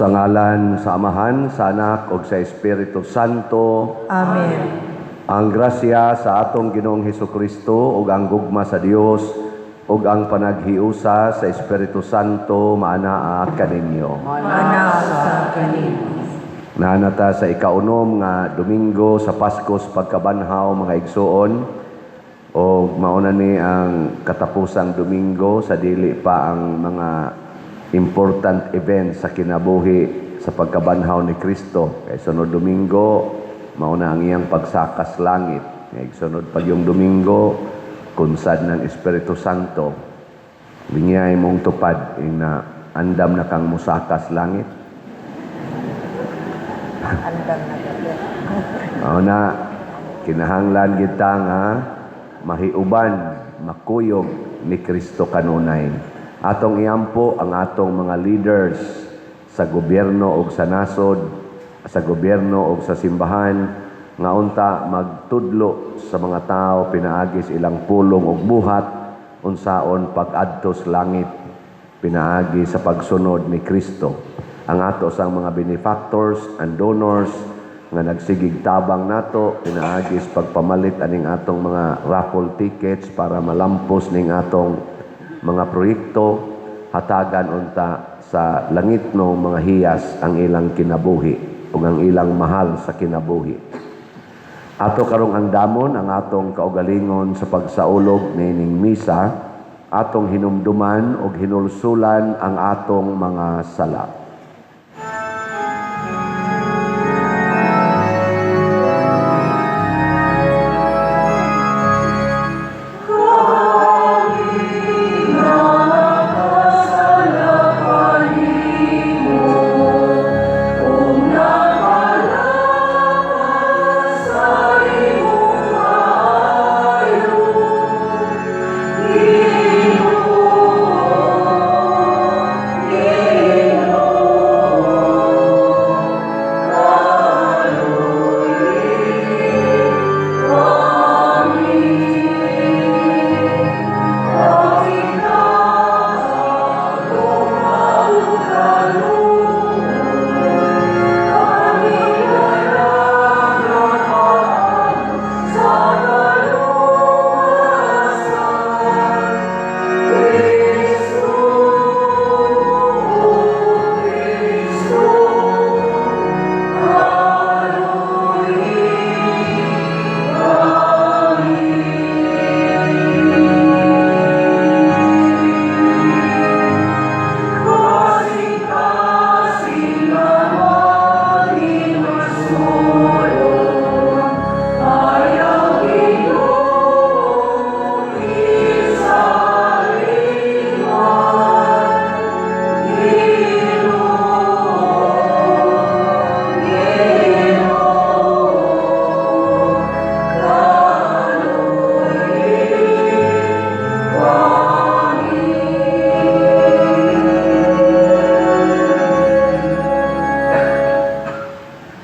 Sa ngalan sa Amahan, sa Anak ug sa Espiritu Santo. Amen. Ang grasya sa atong Ginoong Hesukristo ug ang gugma sa Dios ug ang panaghiusa sa Espiritu Santo maanaa kaninyo. Maanaa sa kanimo. Naa na ta sa ikaunom nga Domingo sa Pasko sa pagkabanhaw, mga igsuon, o mauna ni ang katapusang Domingo sa dili pa ang mga important events sa kinabuhi sa pagkabanhaw ni Kristo. Kay sunod Domingo, mauna ang iyang pagsakas langit. Kay sunod pag yung Domingo, kunsad ng Espiritu Santo. Bingiyay mong tupad ing na andam na kang musakas langit. Andam na gabi. Mao na, kinahanglan kita nga mahiuban, makuyog ni Kristo kanunay. Atong iampo ang atong mga leaders sa gobyerno ug sa nasod, sa gobyerno ug sa simbahan, nga unta magtudlo sa mga tao pinaagi sa ilang pulong ug buhat unsaon pag-adto sa langit pinaagi sa pagsunod ni Kristo. Ang ato sang mga benefactors and donors nga nagsigig tabang nato pinaagi sa pagpamalit aning atong mga raffle tickets para malampos ning atong mga proyekto, hatagan unta sa langit no mga hiyas ang ilang kinabuhi ug ang ilang mahal sa kinabuhi. Ato karong andamon ang atong kaugalingon sa pagsaulog niining misa, atong hinumduman ug hinulsulan ang atong mga sala.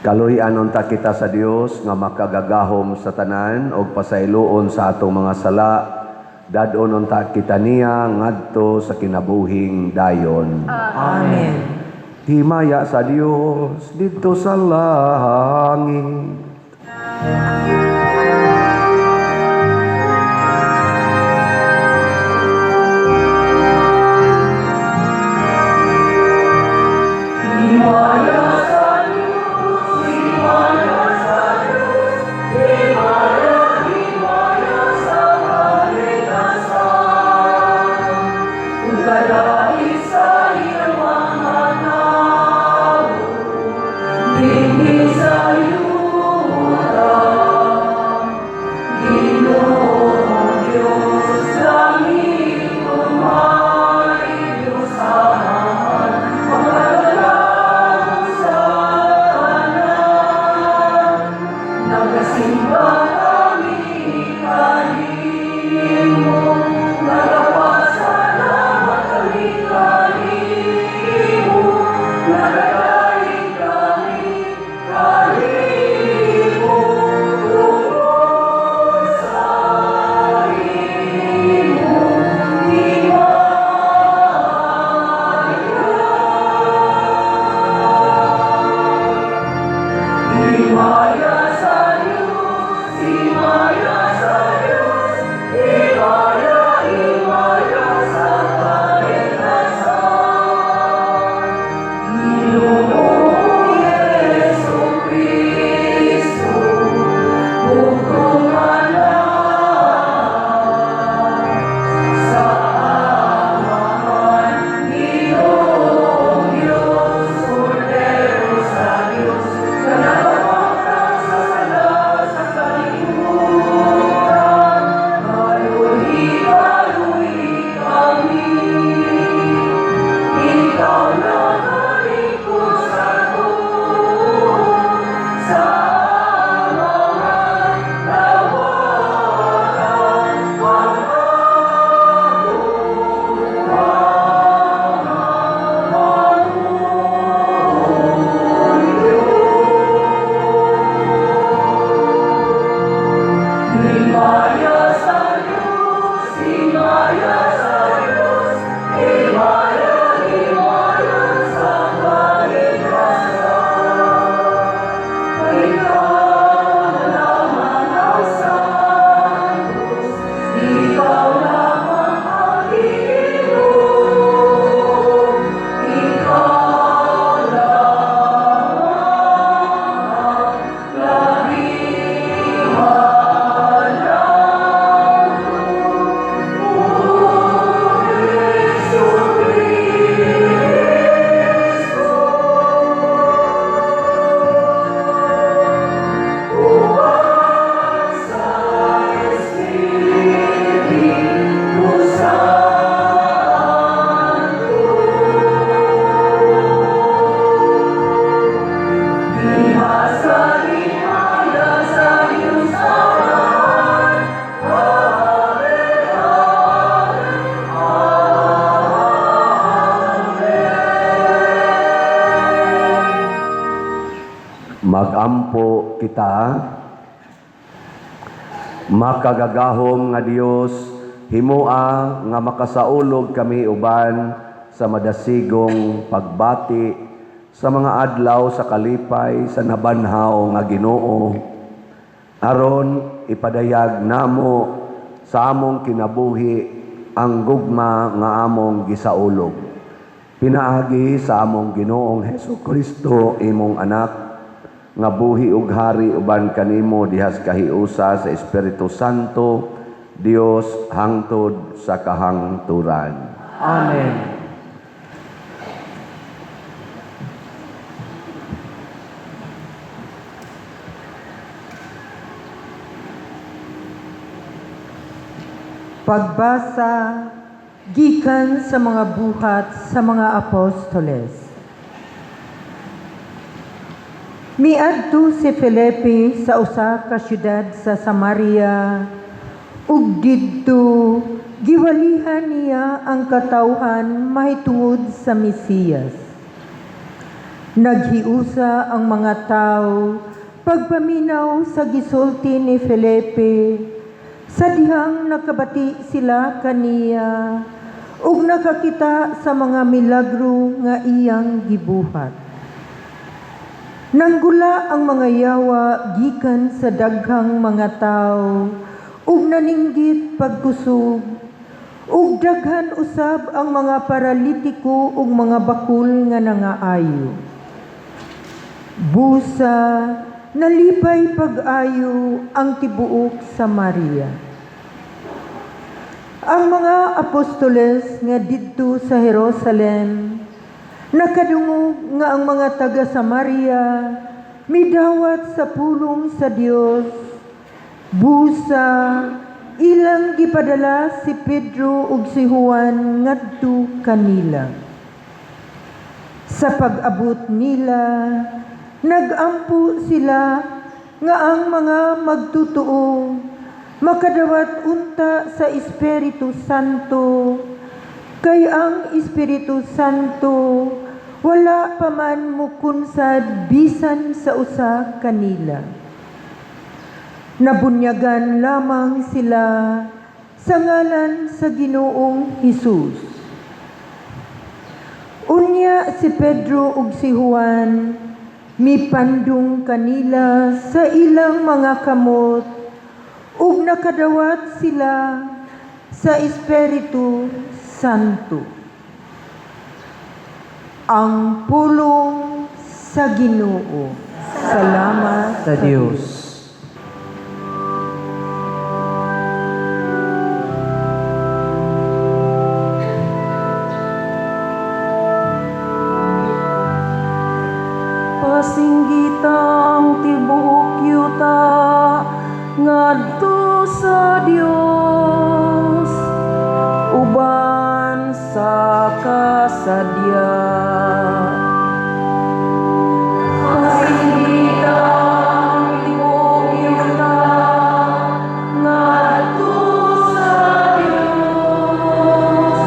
Kaluy-an unta kita sa Dios nga makagagahom sa tanan og pasayloon sa atong mga sala. Dad-on unta kita niya ngadto sa kinabuhing dayon. Amen. Himaya sa Dios didto sa langit. Magampo kita. Makagagahom nga Dios, himoa nga makasaulog kami uban sa madasigong pagbati sa mga adlaw sa kalipay sa nabanhaw nga Ginoo, aron ipadayag namo sa among kinabuhi ang gugma nga among gisaulog pinaagi sa among Ginoong Hesus Kristo, imong anak, nga buhi ug hari uban kanimo dihas kahiusa sa Espiritu Santo, Dios, hangtod sa kahangturan. Amen. Pagbasa gikan sa mga Buhat sa mga Apostoles. Miadto si Felipe sa usa ka syudad sa Samaria ug didto giwalihan niya ang katawhan mahitungod sa Mesiyas. Naghiusa ang mga tao pagpaminaw sa gisulti ni Felipe sa dihang nakabati sila kaniya ug nakakita sa mga milagro nga iyang gibuhat. Nanggula ang mga yawa gikan sa daghang mga tao ug naninggit pagkusog, ug daghan usab ang mga paralitiko ug mga bakul nga nangaayo. Busa nalipay pag-ayo ang tibuok Samaria. Ang mga apostoles nga didto sa Jerusalem nakadungog nga ang mga taga Samaria midawat sa pulong sa Dios. Busa ilang gipadala si Pedro ug si Juan ngadto kanila. Sa pag-abot nila, nagampo sila nga ang mga magtutuo makadawat unta sa Espiritu Santo, kay ang Espiritu Santo wala pa man mukunsad bisan sa usa kanila. Nabunyagan lamang sila sa ngalan sa Ginoong Hesus. Unya si Pedro ug si Juan mipandong kanila sa ilang mga kamot ug nakadawat sila sa Espiritu Santo. Ang pulong sa Ginoo. Salamat sa Diyos. Pasinggita ang tibuok yuta ngadto sa Dios uban sa kasadya. Pasinggita ang tibuok yuta ngadto sa Dios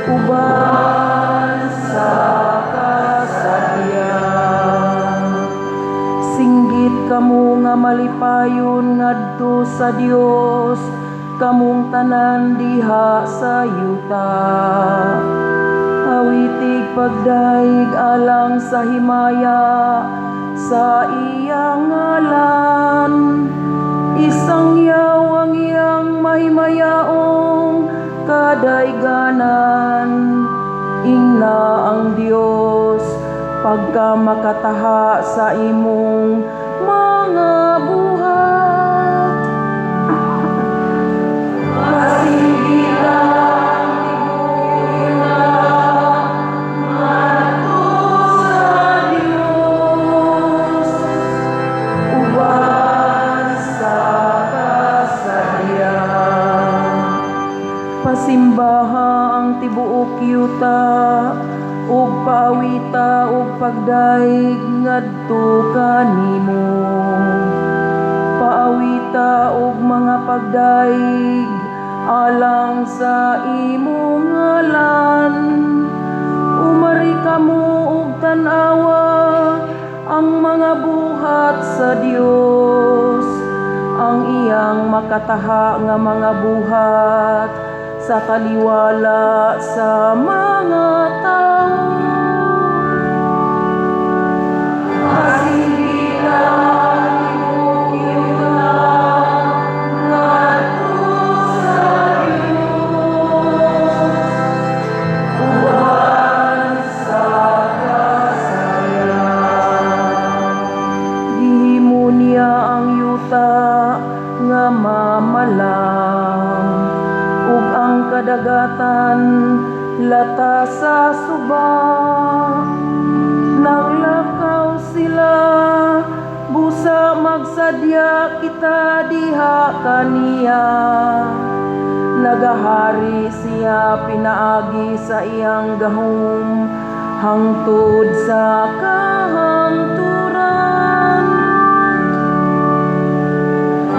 uban sa kasadya. Singgit kamo nga malipayon ngadto sa Dios, kamong tanan diha sa yuta. Awitig pagdaig alang sa himaya sa iyang ngalan. Isangyaw ang iyang mahimayaong kadayganan. Ingna ang Dios pagka makataha sa imong mga buhat. Pasinggita ang tibuok ngadto sa Dios uban sa kasadya. Pasimbaha ang tibuok yuta ug paawita og pagdaig ngadto kanimo. Paawita og mga pagdaig alang sa imong ngalan. Umari kamo og tan-awa ang mga buhat sa Dios, ang iyang makataha nga mga buhat sa kaliwala sa mga tao. Pasinggita ang tibuok yuta ngadto sa Dios uban sa kasadya. Gihimo niya ang yuta nga mamalang ug ang kadagatan lata sa suba. Naglakaw sila, busa magsadya kita diha kaniya. Nagahari siya pinaagi sa iyang gahom hangtod sa kahangturan.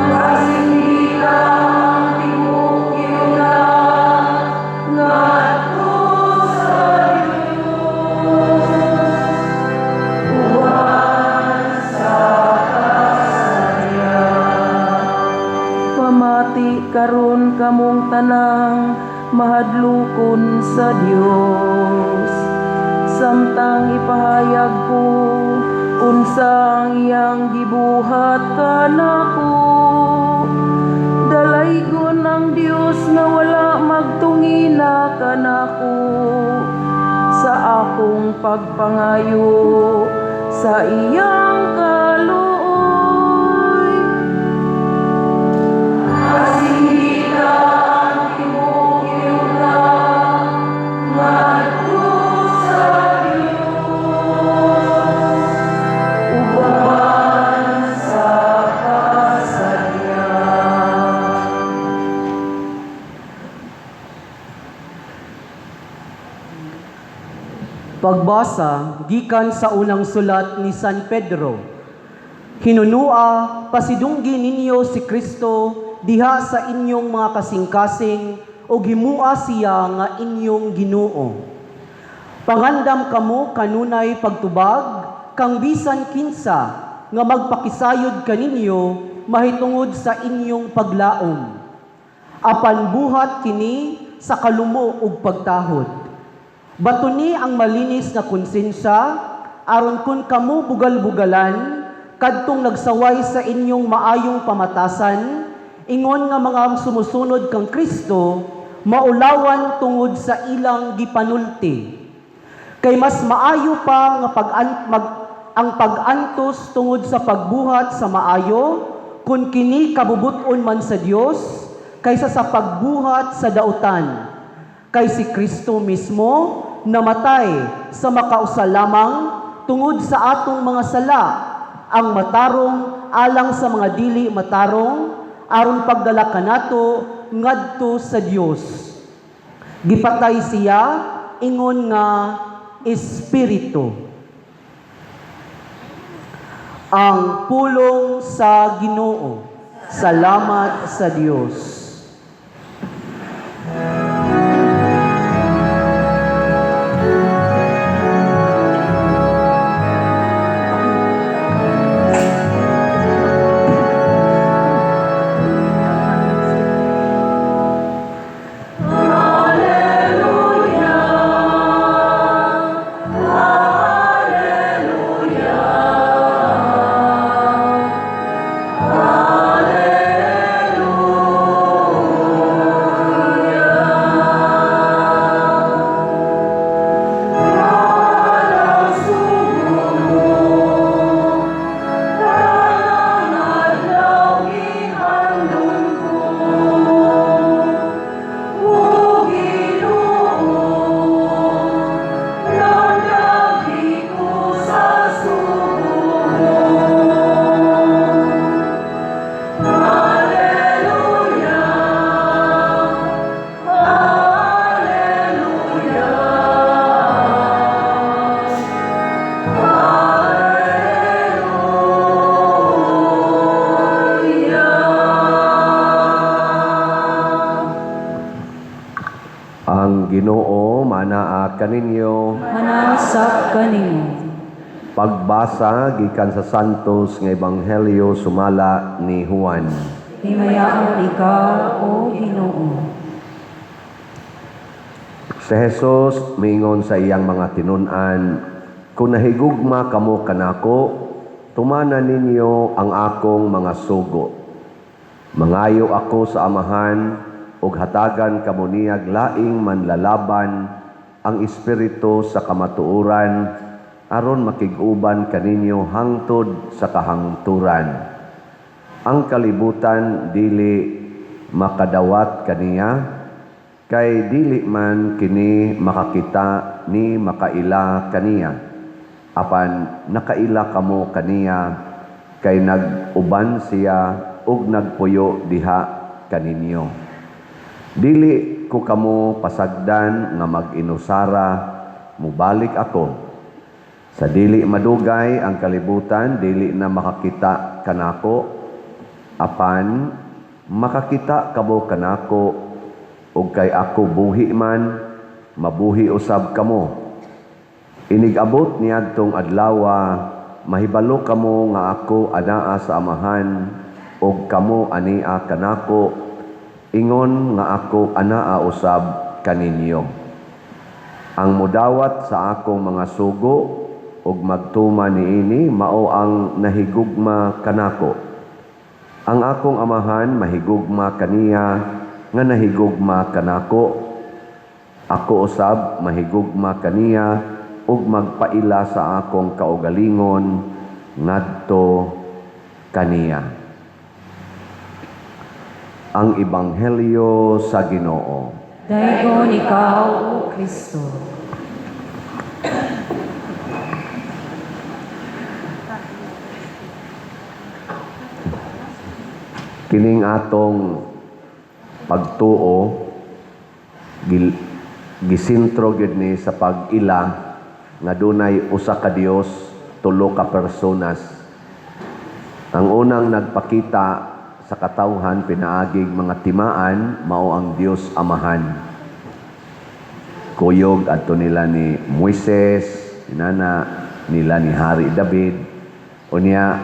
Pasinggita ang tibuok yuta ngadto sa Dios kamong tanang mahadlokon sa Dios. Samtang ipahayag ko unsa ang iyang gibuhat kanako. Dalaygon ang Dios nga wala magtungina kanako sa akong pagpangayo sa iyang kaluoy. Asihita ang tibuok yuta ngadto sa Dios, uban sa kasadya. Pagbasa gikan sa unang sulat ni San Pedro. Hinunua pasidunggi ninyo si Kristo diha sa inyong mga kasing-kasing ug himua siya nga inyong Ginoo. Pangandam kamo kanunay pagtubag kang bisan kinsa nga magpakisayod kaninyo mahitungod sa inyong paglaom. Apan buhat kini sa kalumo ug pagtahod. Batuni ang malinis nga konsensya aron kun kamo bugal-bugalan kadtong nagsaway sa inyong maayong pamatasan, ingon nga mga sumusunod kang Kristo maulawan tungod sa ilang gipanulti. Kay mas maayo pa nga ang pag-antos tungod sa pagbuhat sa maayo kun kini kabubut-on man sa Dios kaysa sa pagbuhat sa dautan. Kay si Kristo mismo namatay sa makausa lamang tungod sa atong mga sala, ang matarong alang sa mga dili matarong, aron pagdala kanato ngadto sa Dios. Gipatay siya ingon nga espiritu. Ang pulong sa Ginoo. Salamat sa Dios. Ang Ginoo manaa kaninyo. Manasap kanimo. Pagbasa gikan sa Santos nga Ebanghelyo sumala ni Juan. Himayaon ikaw, O Ginoo. Si Jesus miingon sa iyang mga tinun-an, "Kung nahigugma kamo kanako, tumana ninyo ang akong mga sugo. Mangayo ako sa Amahan ug hatagan kamo niyag laing manlalaban ang espiritu sa kamatuoran aron makig-uban kaninyo hangtod sa kahangturan. Ang kalibutan dili makadawat kaniya, kay dili man kini makakita ni makaila kaniya. Apan nakaila kamo kaniya, kay nag-uban siya ug nagpuyo diha kaninyo. Dili ko kamo pasagdan nga mag-inusara, mubalik ako. Sa dili madugay ang kalibutan, dili na makakita kanako, apan makakita kamo kanako, ug kay ako buhi man, mabuhi usab kamo. Inig-abot niadtong adlawa, mahibalo kamo nga ako anaa sa Amahan, ug kamo ania kanako, Ingon nga ako anaa usab kaninyo. Ang mudawat sa akong mga sugo ug magtuman niini mao ang nahigugma kanako. Ang akong Amahan mahigugma kaniya nga nahigugma kanako. Ako usab mahigugma kaniya ug magpaila sa akong kaugalingon ngadto kaniya. Ang Ebanghelyo sa Ginoo. Daygon ikaw, O Kristo. Kining atong pagtuo gisintro gyud ni sa pag-ila nga dunay usa ka Dios, tulo ka personas. Ang unang nagpakita sa katawhan pinaagig mga timaan mao ang Dios Amahan. Kuyog adto nila ni Moises, inana nila ni Hari David. Unya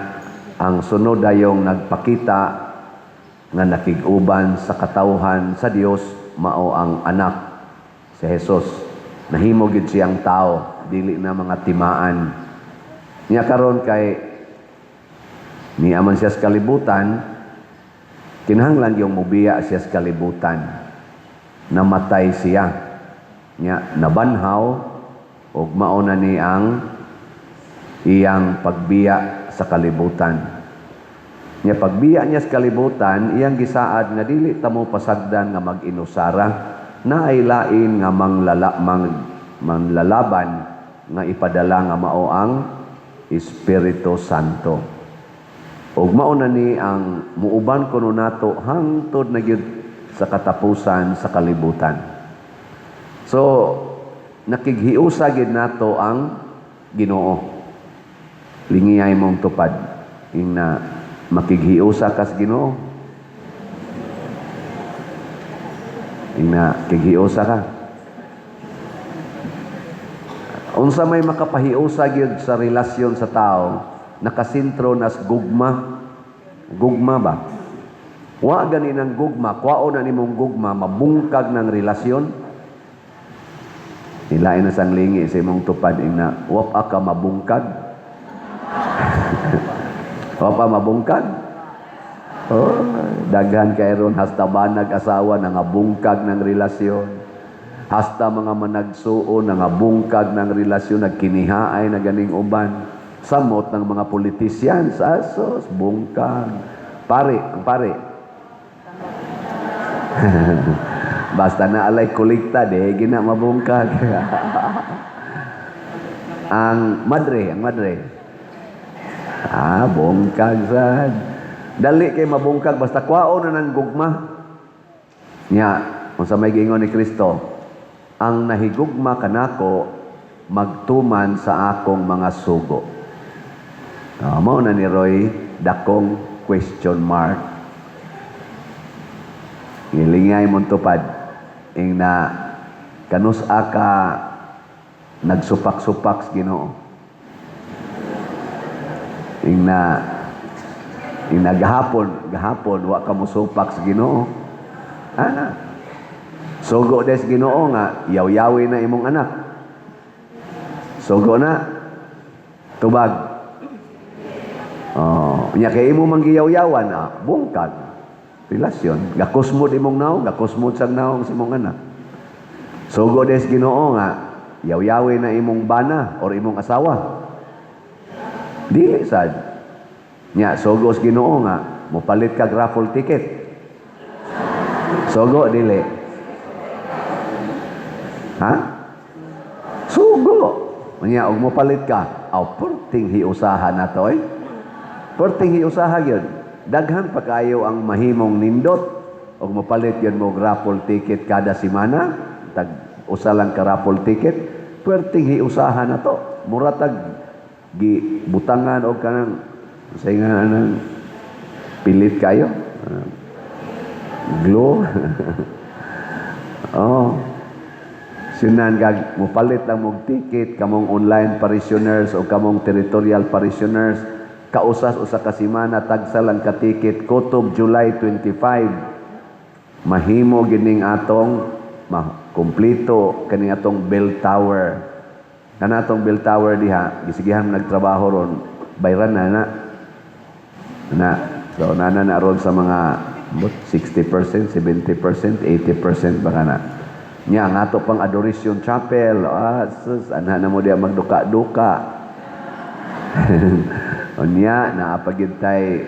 ang sunod dayong nagpakita nga nakig-uban sa katawhan sa Dios mao ang anak, si Jesus. Nahimo gyud siyang tao, dili na mga timaan. Nya karon kay niya man siya sa kalibutan, kinahanglan yung mubiya siya sa kalibutan. Namatay siya. Nya nabanhaw ug mao na ni ang iyang pagbiya sa kalibutan. Nya pagbiya niya sa kalibutan, iyang gisaad nga dili ta mo pasagdan nga mag-inusara, naay lain nga manglalaban nga ipadala nga mao ang Espiritu Santo. Ug mao na ni ang muuban kuno nato hangtod na gyud sa katapusan sa kalibutan. So nakighiusa gyud nato ang Ginoo. Lingiyay mong tupad ing na makighiusa kas Ginoo. Ing na kighiusa ka. Unsa may makapahiusa gyud sa relasyon sa tao, nakasentro nas gugma. Gugma ba? Wa gani ng gugma, kwao na nimong gugma, mabungkag ng relasyon. Nilain na sang lingi sa imong tupad ing na wa pa ka mabungkag. Wa pa mabungkag. Oh, daghan kay ron hasta banag asawa nangabungkag ng relasyon. Hasta mga managsuon nangabungkag ng relasyon, nagkinihaay na ganing uban. Samot ng mga politicians, asos, bungkag. Pare, ang pare. Basta na alay kolekta, di gina mabungkag. Ang madre, ang madre. Ah, bungkag sad. Dali kay mabungkag basta kwao na ng gugma. Nya, unsa may giingon ni Kristo, ang nahigugma kanako magtuman sa akong mga sugo. Mao na ni Roy dakong question mark. Ngilingay mong tupad ing na kanus-a ka nagsupak-supak sa Ginoo. Ing na gahapon wa ka mosupak sa Ginoo. Ana. Sugo des Ginoo nga yaw-yawi na imong anak. Sugo na. Tubag. Oh, nya kay imo man giyaw-yawan, bungkag. Relasyon, gakusmod imong naong, gakusmod sang naong sa imong anak. Sugo des Ginoo nga yaw-yawi na imong bana or imong asawa. Dili sad. Nya sugo sa Ginoo nga mopalit kag raffle ticket. Sugo dili. Ha? Sugo. Nya og mopalit ka, aw perting hiusaha na to. Perting hiusaha gyud. Daghan pa kayo ang mahimong nindot og mopalit gyud mo og raffle ticket kada semana, tag usa lang ka raffle ticket, perting hiusaha na to. Mura tag gibutangan og kanang say nga anang pilit kayo. Glue. Oh. Sinan kag mopalit lang mog ticket kamong online parishioners o kamong territorial parishioners, kausas usa ka semana tagsa lang ka ticket kutob July 25. Mahimo gining atong kumpleto kaning atong bell tower. Kana atong bell tower diha, gisigihan nagtrabaho ron, bayran na na. Na. So nana na ron sa mga but 60%, 70%, 80% baka na. Nya ang ato pang Adoration Chapel, ah, sus, anha na mo diha magduka-duka. Unya, naa pa gyud tay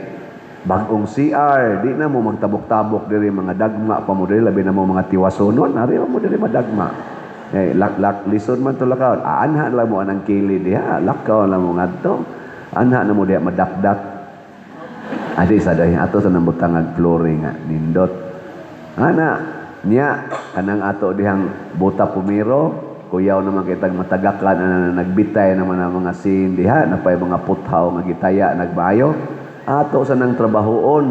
bagong CR, di na mo magtabok-tabok diri, mga dagma pa mo diri, labi na mo mga tiwasonon, ari mo diri madagma. Eh, lak lak lisod man to lakaw. Aanha lang mo anang kili diha, lakaw lang mo ngadto. Anha na mo diha madakdak. Adi sa dahi ato sa nambutangag flooring nga nindot. Ana niya kanang ato dihang buta pumiro, kuyaw naman kitag matagakan ana na nagbitay naman ang mga sin diha, napay mga puthaw nga gitaya nagbayo. Ato sa nang trabahoon,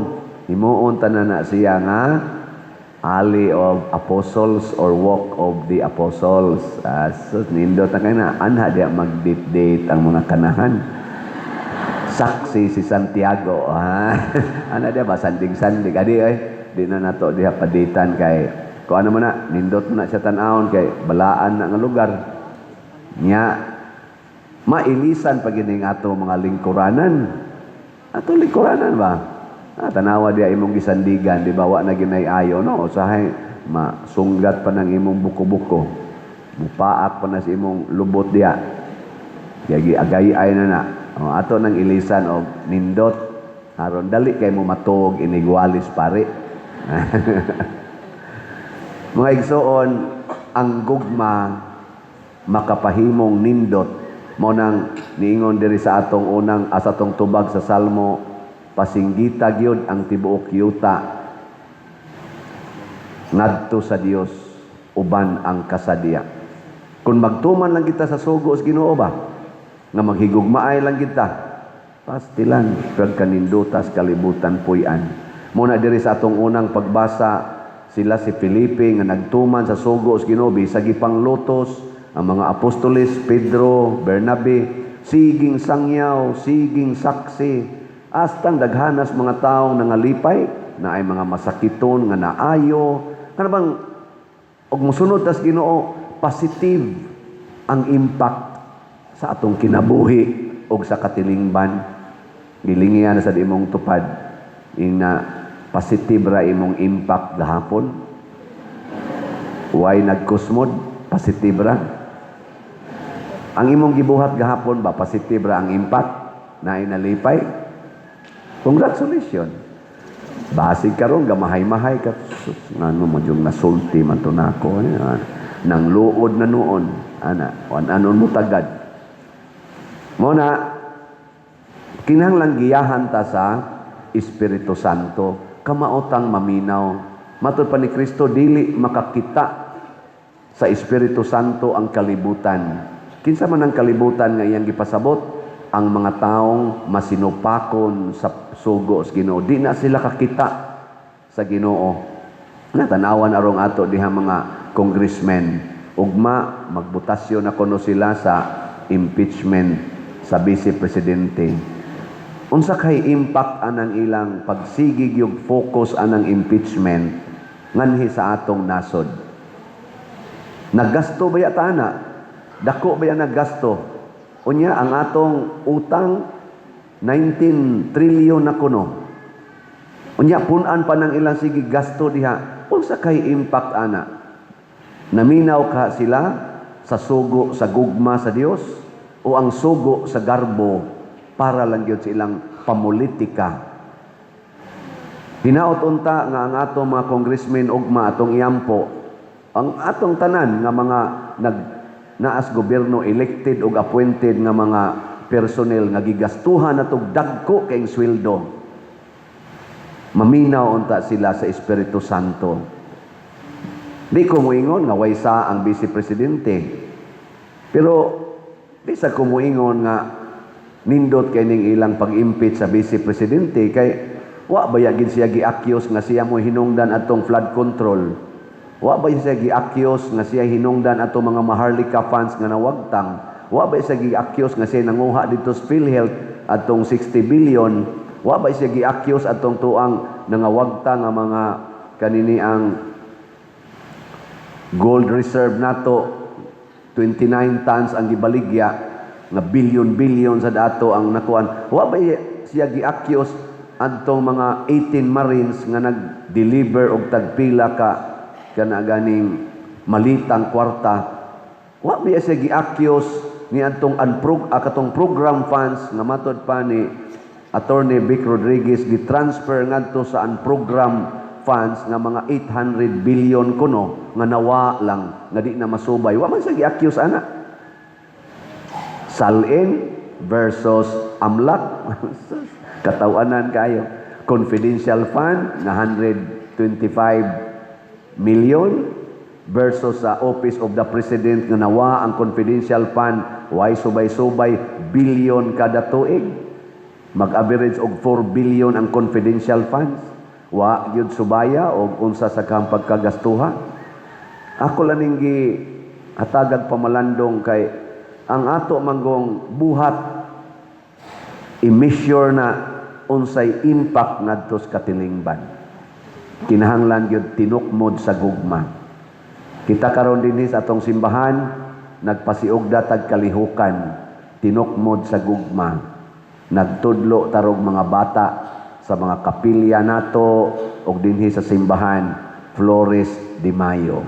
himuon tanan na siya nga Alley of Apostles or Walk of the Apostles. So, nindot na kay na anha diha mag-date-date ang mga kanahan. Saksi si Santiago. Ha? Ana diha ba sandig-sandig. Adi ay di na nato diha paditan kay kung ano man na nindot mo na siya tan-awon kay balaan na nga lugar. Nya mailisan pa gining ato mga lingkuranan. Ato lingkuranan ba? Ah, tanawa diha imong gisandigan, di ba wa na ginay ayo, no? Usahay masunggat pa ng imong buko-buko. Mupaak pa na sa imong lubot diha. Kaya agay ay na na. O, ato nang ilisan og nindot aron dali kay mo matuog inigwalis pare. Mga igsoon, ang gugma makapahimong nindot. Mo nang niingon diri sa atong unang sa atong tubag sa Salmo, pasinggita gyud ang tibuok yuta ngadto sa Dios uban ang kasadya. Kung magtuman lang kita sa sugo sa Ginoo ba, nga maghigugmaay lang kita, pastilan pagkanindutas kalibutan puy-an. Muna diri sa atong unang pagbasa, sila si Felipe nga nagtuman sa sugo sa Ginoo bisag gipanglutos ang mga apostoles Pedro, Bernabe, siging sangyaw, siging saksi, astang daghanas mga tawo nangalipay na ay mga masakiton nga naayo kana bang og mosunod tas Ginoo, positive ang impact sa atong kinabuhi og sa katilingban. Gilingian sa imong tupad ing na positive ra imong impact gahapon. Way nagkusmod, positive ra ang imong gibuhat gahapon ba, positive ra ang impact na nalipay. Congratulations. Basig karon gamahay-mahay ka, sus, ngano mo yung nasulti man to nako eh, ah, nang luod na noon ana wan anon mo tagad mo na. Kinahanglan giyahan ta sa Espiritu Santo, kamaotang maminaw. Matud pa ni Kristo, dili makakita sa Espiritu Santo ang kalibutan. Kinsa man ang kalibutan nga iyang gipasabot? Ang mga taong masinupakon sa sugo sa Ginoo. Di na sila kakita sa Ginoo. Natanawan arong ato diha mga congressmen. Ugma magbotasyon na kuno sila sa impeachment sa vice presidente. Unsa kay impact anang ilang pagsigig yung focus anang impeachment nganhi sa atong nasod? Naggasto ba yata ana? Dako ba yan naggasto? Unya ang atong utang 19 trillion na kuno. Unya punan pa ng ilang sige gasto diha. Unsa kay impact ana? Naminaw ka sila sa sugo sa gugma sa Dios o ang sugo sa garbo para lang gyud sa ilang pamulitika? Hinaot unta nga ang atong mga congressmen ugma atong iampo ang atong tanan nga mga nag naas gobyerno, elected ug appointed nga mga personnel nga gigastuhan natog dagko kayong sweldo. Maminaw unta sila sa Espiritu Santo. Di ko muingon nga waysa ang vice presidente. Pero di sa ko muingon nga nindot kay ning ilang pag-impeach sa vice presidente kay wa ba gid siya gi-accuse nga siya mo hinungdan atong flood control? Wa ba siya gi-accuse nga siya hinungdan atong mga Maharlika funds nga nawagtang? Wa ba siya gi-accuse nga siya nanguha dito sa PhilHealth atong 60 billion? Wa ba siya gi-accuse atong tuang nangawagtang nga mga kanang Kanini ang gold reserve nato, 29 tons ang gibaligya nga billion-billion sa dato ang nakuan. Wa ba siya gi-accuse adtong mga 18 Marines nga nag-deliver og tagpila ka kana ganing malitang kwarta? Wa ba siya gi-accuse ni adtong katong program funds nga matod pa ni Attorney Vic Rodriguez gi-transfer ngadto sa unprogram funds nga mga 800 billion kuno nga nawa lang nga di na masubay? Wa man siya gi-accuse ana. SALN versus AMLC, katawanan kayo. Confidential fund nga 125 million versus sa Office of the President nga nawa ang confidential fund, way subay-subay, billion kada tuig. Mag-average og 4 billion ang confidential funds, wa gyud subaya og unsa sa kang pagkagastuha. Ako lang ning gi hatagag pamalandong kay ang ato manggong buhat, i-measure na unsay impact ngadto sa katilingban. Kinahanglan gyud tinukmod sa gugma. Kita karon dinhi sa atong simbahan, nagpasiugda tag kalihukan, tinukmod sa gugma. Nagtudlo tarog mga bata sa mga kapilya nato og dinhi sa simbahan, Flores de Mayo.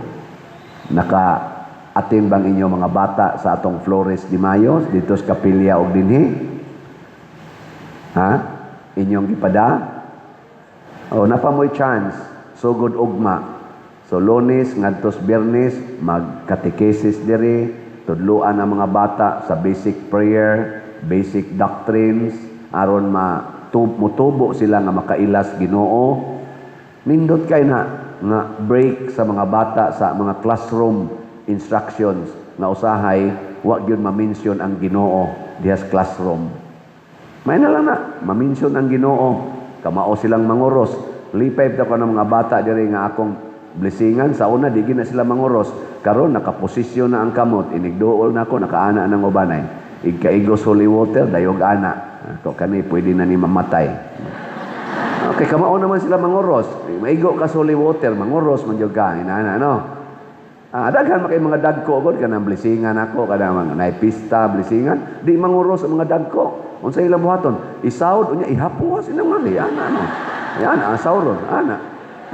Naka atin bang inyo mga bata sa atong Flores de Mayo dito sa kapilya og dinhi? Ha? Inyong gipada? O napa mo'y chance sugod ugma. So Lunes ngadto sa Biyernes, magkatekesis diri, tudluan ang mga bata sa basic prayer, basic doctrines aron ma mutubo sila nga makailas Ginoo. Nindot kay na nga break sa mga bata sa mga classroom instructions nga usahay wa gyud ma-mention ang Ginoo diha sa classroom. May na lang na ma-mention ang Ginoo, kamao silang manguros. Lipay ta ko ng mga bata diri nga akong blessingan. Sa una, di gyud na sila manguros. Karon nakaposisyon na ang kamot, inigduol na ako, nakaana ng ubanay. Igkaigos holy water, dayog ana. Ako kani pwede na ni mamatay. Okay, kamao naman sila manguros. Maigo ka sa holy water, manguros man jud ka, inana no. Ah, daghan man kay mga dagko gud, kanang blessingan ako, kanang mga naipista, blessingan, di manguros ang mga dagko. Unsa ilang buhaton? Isawd unya ihapuas ilang mali ana no. Yan ang sauron ana.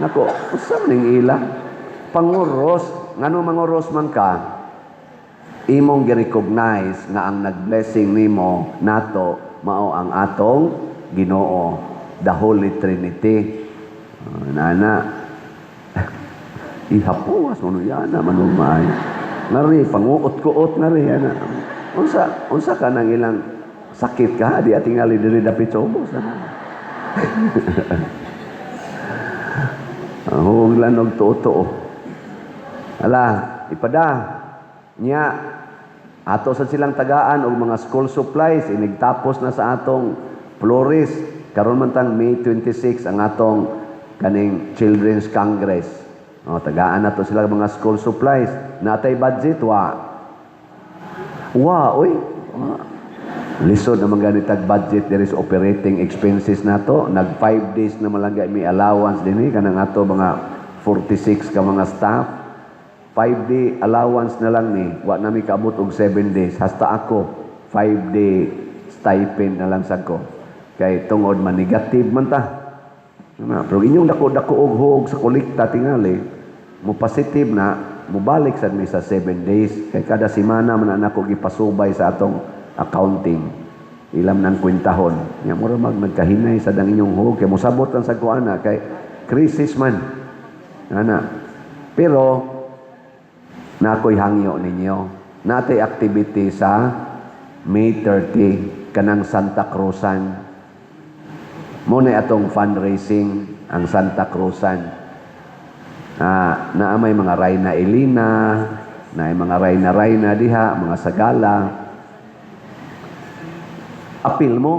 Nako, unsa man ning ila? Panguros, ngano manguros man ka? Imong gi-recognize nga ang nag-blessing nimo nato mao ang atong Ginoo, the Holy Trinity. Nana. Ihapuas mo yan na manumay. Ngari panguot-kuot ngari ana. Unsa unsa ka nang ilang sakit ka di atingali diri dapit sa ubos. Ana. Ang lanog tuo-tuo. Ala, ipada. Nya, ato sa silang tagaan og mga school supplies, inigtapos na sa atong Flores. Karon man tang May 26 ang atong kaning Children's Congress. O, tagaan nato sila mga school supplies. Natay budget wa. Wa, oy. Wa. Lisod naman ganitag budget there is operating expenses nato. Nag 5 days na man lang may allowance dinhi kanang ato mga 46 ka mga staff. 5 day allowance na lang ni. Wa na mi kaabot og 7 days. Hasta ako 5 day stipend na lang sad ko. Kay tungod man negative man ta. Ano, pero inyong dako-dako og hog sa kolekta tingali, mo positive na, mobalik sad mi sa 7 days. Kay kada semana man na nako gipasubay sa atong accounting. Ilam ng kwentahon. Nya mura mag nagkahinay sa dang inyong hog kay mosabot lang sa kuana kay crisis man. Ana. Pero nakoy hangyo ninyo. Natay activity sa May 30 kanang Santa Cruzan. Mo na atong fundraising ang Santa Cruzan. Ah, naa may mga Reyna Elena, na mga Reyna Reyna diha, mga sagala. Apil mo.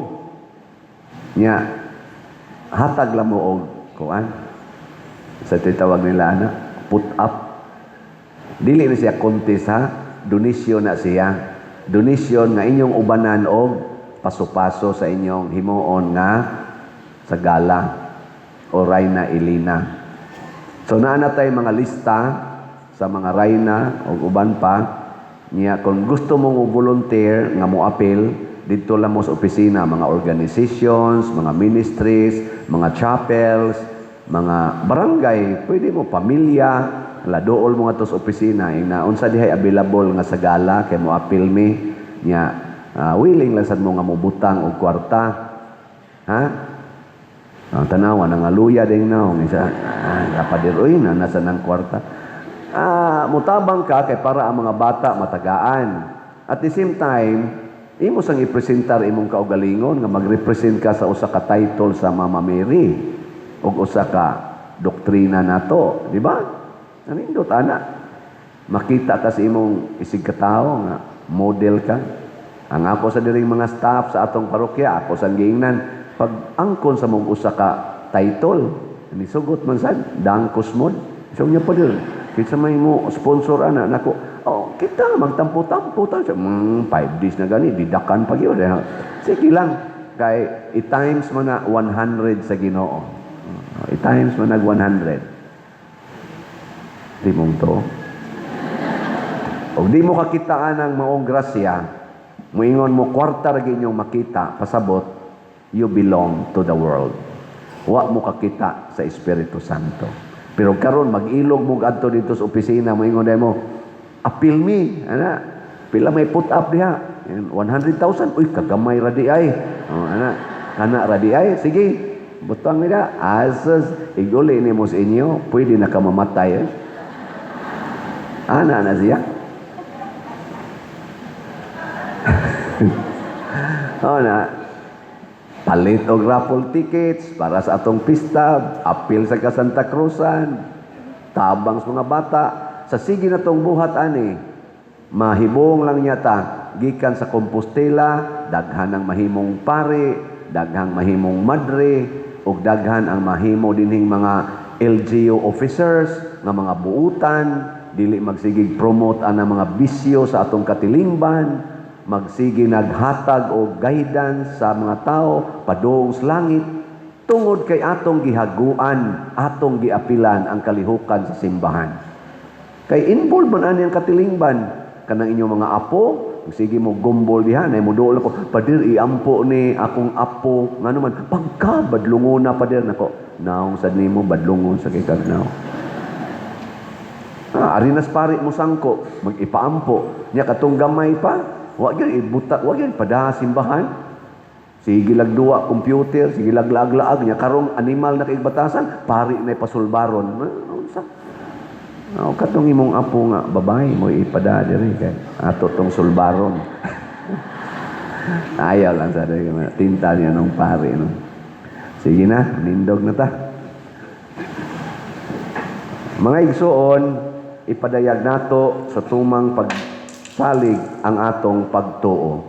Nya hatag lang mo og kuan. Sa titawag nila ana, put up. Dili na siya contest ha, donation na siya. Donation nga inyong ubanan og paso-paso sa inyong himuon nga sagala o Reyna Elena. So naa na tay mga lista sa mga rayna o uban pa niya. Kung gusto mong volunteer nga mo apil didto lang mo sa opisina, mga organizations, mga ministries, mga chapels, mga barangay, pwede mo pamilya, ladool mo nga to sa opisina ina unsa dihay available nga sa gala kay mo apil mi niya, willing lang sad mo nga mobutang og kwarta, ha. Ang tanawa nangaluya din naong isa. Ah, kapadir uy na nasa ng kwarta. Ah, mutabang ka kay para ang mga bata matagaan. At the same time, imo sang ipresentar imong kaugalingon nga magrepresent ka sa usa ka title sa Mama Mary ug usa ka doktrina nato, di ba? Anindot ana. Makita ka sa imong isig katawo nga model ka. Ang ako sa diring mga staff sa atong parokya, ako sang giingnan pag angkon sa mong usa ka title, ni sugot man sad, dangkos mo. So nya pa dir, kinsa may mo sponsor ana nako. Oh, kita magtampo-tampo ta. 5 days na gani, didakan pa gyud. Eh. Sige lang kay i-times mo na 100 sa Ginoo. Oh, i-times mo nag 100. Di mong to. O di mo kakitaan ang maong grasya, muingon mo kwarta ra inyong makita, pasabot, you belong to the world. Wa mo kakita sa Espiritu Santo. Pero karon mag-ilog mo adto dito sa opisina, moingon mo, apil mi, ana, pila may put up diha? 100,000, uy, kagamay ra di ay. Oh, ana, kana ra di ay, sige, butang nila, asas, iguli nimo sa inyo, pwede na ka mamatay. Eh. Ana na siya. Oh na, palit og raffle tickets para sa atong pista, apil sa ka Santa Cruzan, tabang sa mga bata. Sa sige na tong buhat ani, mahibong lang niya ta gikan sa Compostela, daghan ang mahimong pare, daghang mahimong madre, ug daghan ang mahimo dinhing mga LGU officers nga mga buutan, dili magsigig promote ang mga bisyo sa atong katilingban, magsige naghatag og guidance sa mga tao padung sa langit tungod kay atong gihaguan, atong giapilan ang kalihukan sa simbahan. Kay involved man ani ang katilingban kanang inyong mga apo, sige mo gumbol diha nay mo duol ako, "Padir, iampo ni akong apo." Ngano man pagka badlungon na, pader nako, naong sad nimo, badlungon sa kay kag naong. Ah, arinas pari mo sangko, mag-ipaampo. Nya katong gamay pa, wa gyud ibuta, wa gyud pada simbahan. Sige lag duwa computer, sige lag laag-laag nya karong animal na kay batasan, pari na pasulbaron. Ah, unsa? Oh, katong imong apo nga babae mo ipada diri kay ato tong sulbaron. Ayaw lang sa tinta niya nung pari no. Sige na, nindog na ta. Mga igsuon, ipadayag nato sa tumang pagsalig ang atong pagtuo.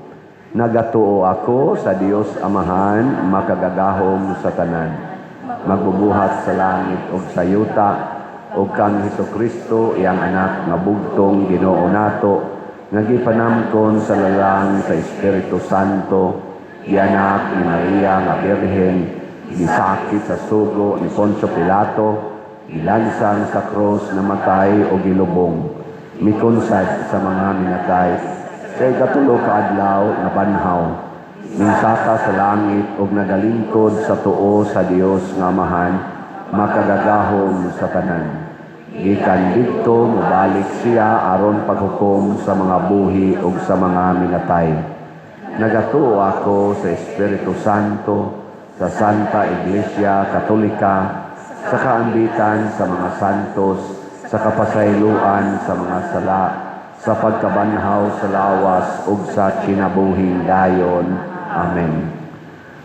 Nagatuo ako sa Dios Amahan, makagagahom sa tanan, magbubuhat sa langit ug sa yuta, ug kang Hesus Kristo, iyang anak nga bugtong Ginoo nato, nga gipanamkon sa lalang sa Espiritu Santo, gianak ni Maria nga Birhen, gisakit sa sugo ni Poncio Pilato, gilansang sa krus, namatay o gilubong, mikonsad sa mga minatay, sa ikatulo ka adlaw nabanhaw, minsaka sa langit ug nagalingkod sa tuo sa Dios nga Amahan, makagagahom sa tanan. Gikan didto mobalik siya aron paghukom sa mga buhi ug sa mga minatay. Nagatuo ako sa Espiritu Santo, sa Santa Iglesia Katolika, sa kaambitan sa mga santos, sa kapasayloan sa mga sala, sa pagkabanhaw sa lawas ug sa kinabuhing dayon. Amen.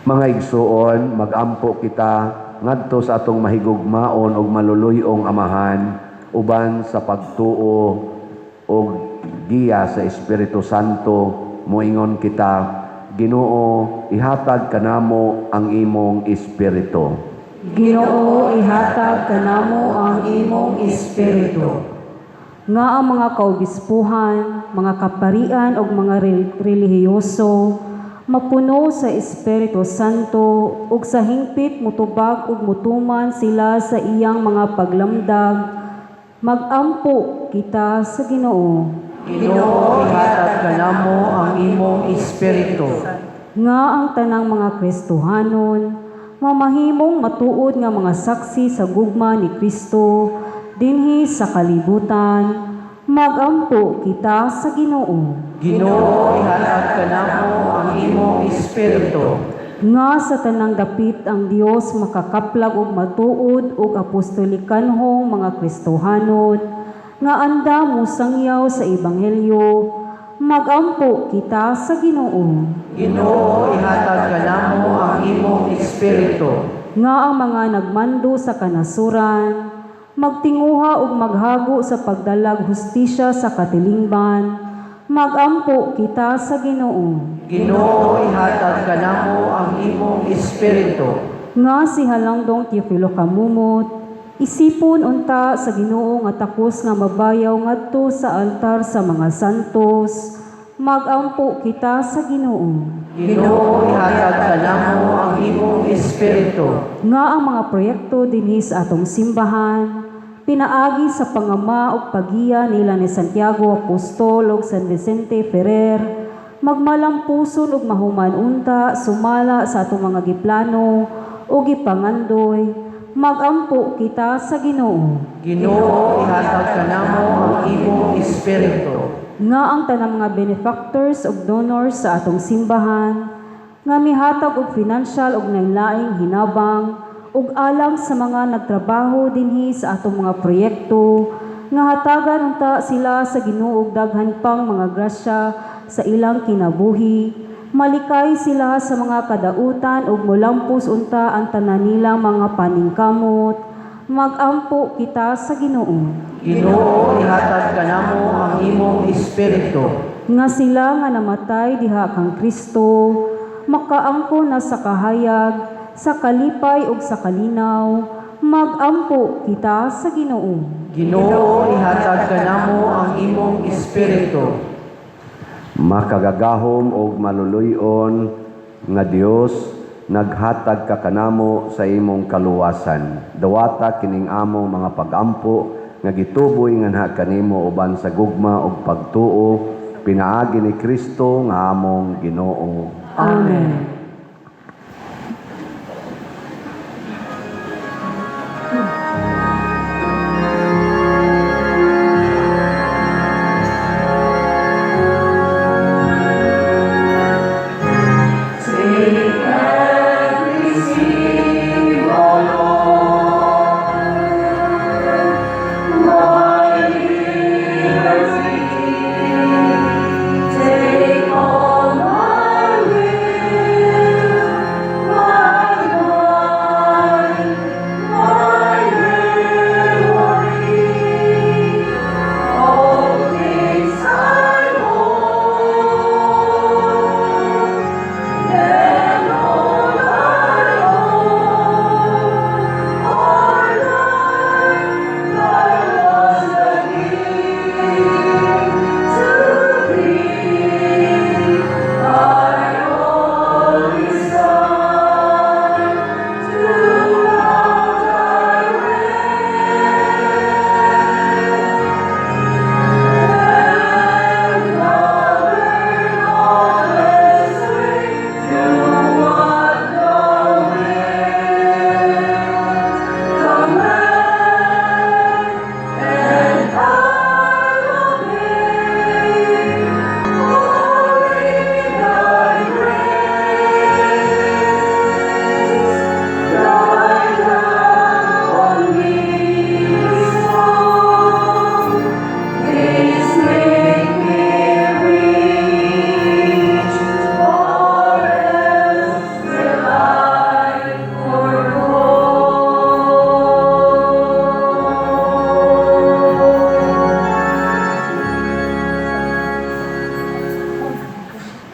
Mga igsuon, magampo kita ngadto sa atong mahigugmaon ug maluluy-ong Amahan uban sa pagtuo ug giya sa Espiritu Santo, moingon kita, Ginoo, ihatag kanamo ang imong espiritu. Ginoo, ihatag kanamo ang imong espiritu. Nga ang mga kaobispuhan, mga kaparian ug mga relihiyoso Mapuno sa Espiritu Santo ug sa hingpit mutubag ug mutuman sila sa iyang mga paglamdag, magampo kita sa Ginoo. Ginoo, ihatag kanamo ang imong espiritu. Nga ang tanang mga Kristohanon mamahimong matuod nga mga saksi sa gugma ni Kristo dinhi sa kalibutan, magampo kita sa Ginoo. Ginoo, ihatag kanamo ang imong espiritu. Nga sa tanang dapit ang Dios makakaplag og matuod og apostolikanhong mga Kristohanon nga andam mosangyaw sa ebanghelyo, magampo kita sa Ginoo. Ginoo, ihatag kanamo ang imong espiritu. Nga ang mga nagmando sa kanasuran magtinguha ug maghago sa pagdalag hustisya sa katilingban, magampo kita sa Ginoo. Ginoo, ihatag kanamo ang imong espiritu. Nga si Halangdong Teofilo Camomot isipon unta sa Ginoo nga takos nga mabayaw ngadto sa altar sa mga santos, magampo kita sa Ginoo. Ginoo, ihatag kanamo ang imong espiritu. Nga ang mga proyekto dinhi sa atong simbahan pinaagi sa pangama ug paggiya nila ni Santiago Apostol ug San Vicente Ferrer magmalampuson ug mahuman unta sumala sa atong mga giplano ug gipangandoy, magampo kita sa Ginoo. Ginoo, ihatag kanamo ang imong espiritu. Nga ang tanang mga benefactors ug donors sa atong simbahan nga mihatag og financial ug lain-laing hinabang ug alang sa mga nagtrabaho dinhi sa atong mga proyekto, nga hatagan unta sila sa Ginoo og daghan pang mga grasya sa ilang kinabuhi, malikay sila sa mga kadautan ug molampos unta ang tanan nilang mga paningkamot, magampo kita sa Ginoo. Ginoo, ihatag kanamo ang imong espiritu. Nga sila nga namatay diha kang Kristo makaangko na sa kahayag, sa kalipay ug sa kalinaw, magampo kita sa Ginoo. Ginoo, ihatag kanamo ang imong espiritu. Makagagahom og maluluy-on nga Dios, naghatag ka kanamo sa imong kaluwasan. Dawata kining among mga pagampo nga gituboy nganha kanimo uban sa gugma ug pagtuo pinaagi ni Kristo nga among Ginoo. Amen.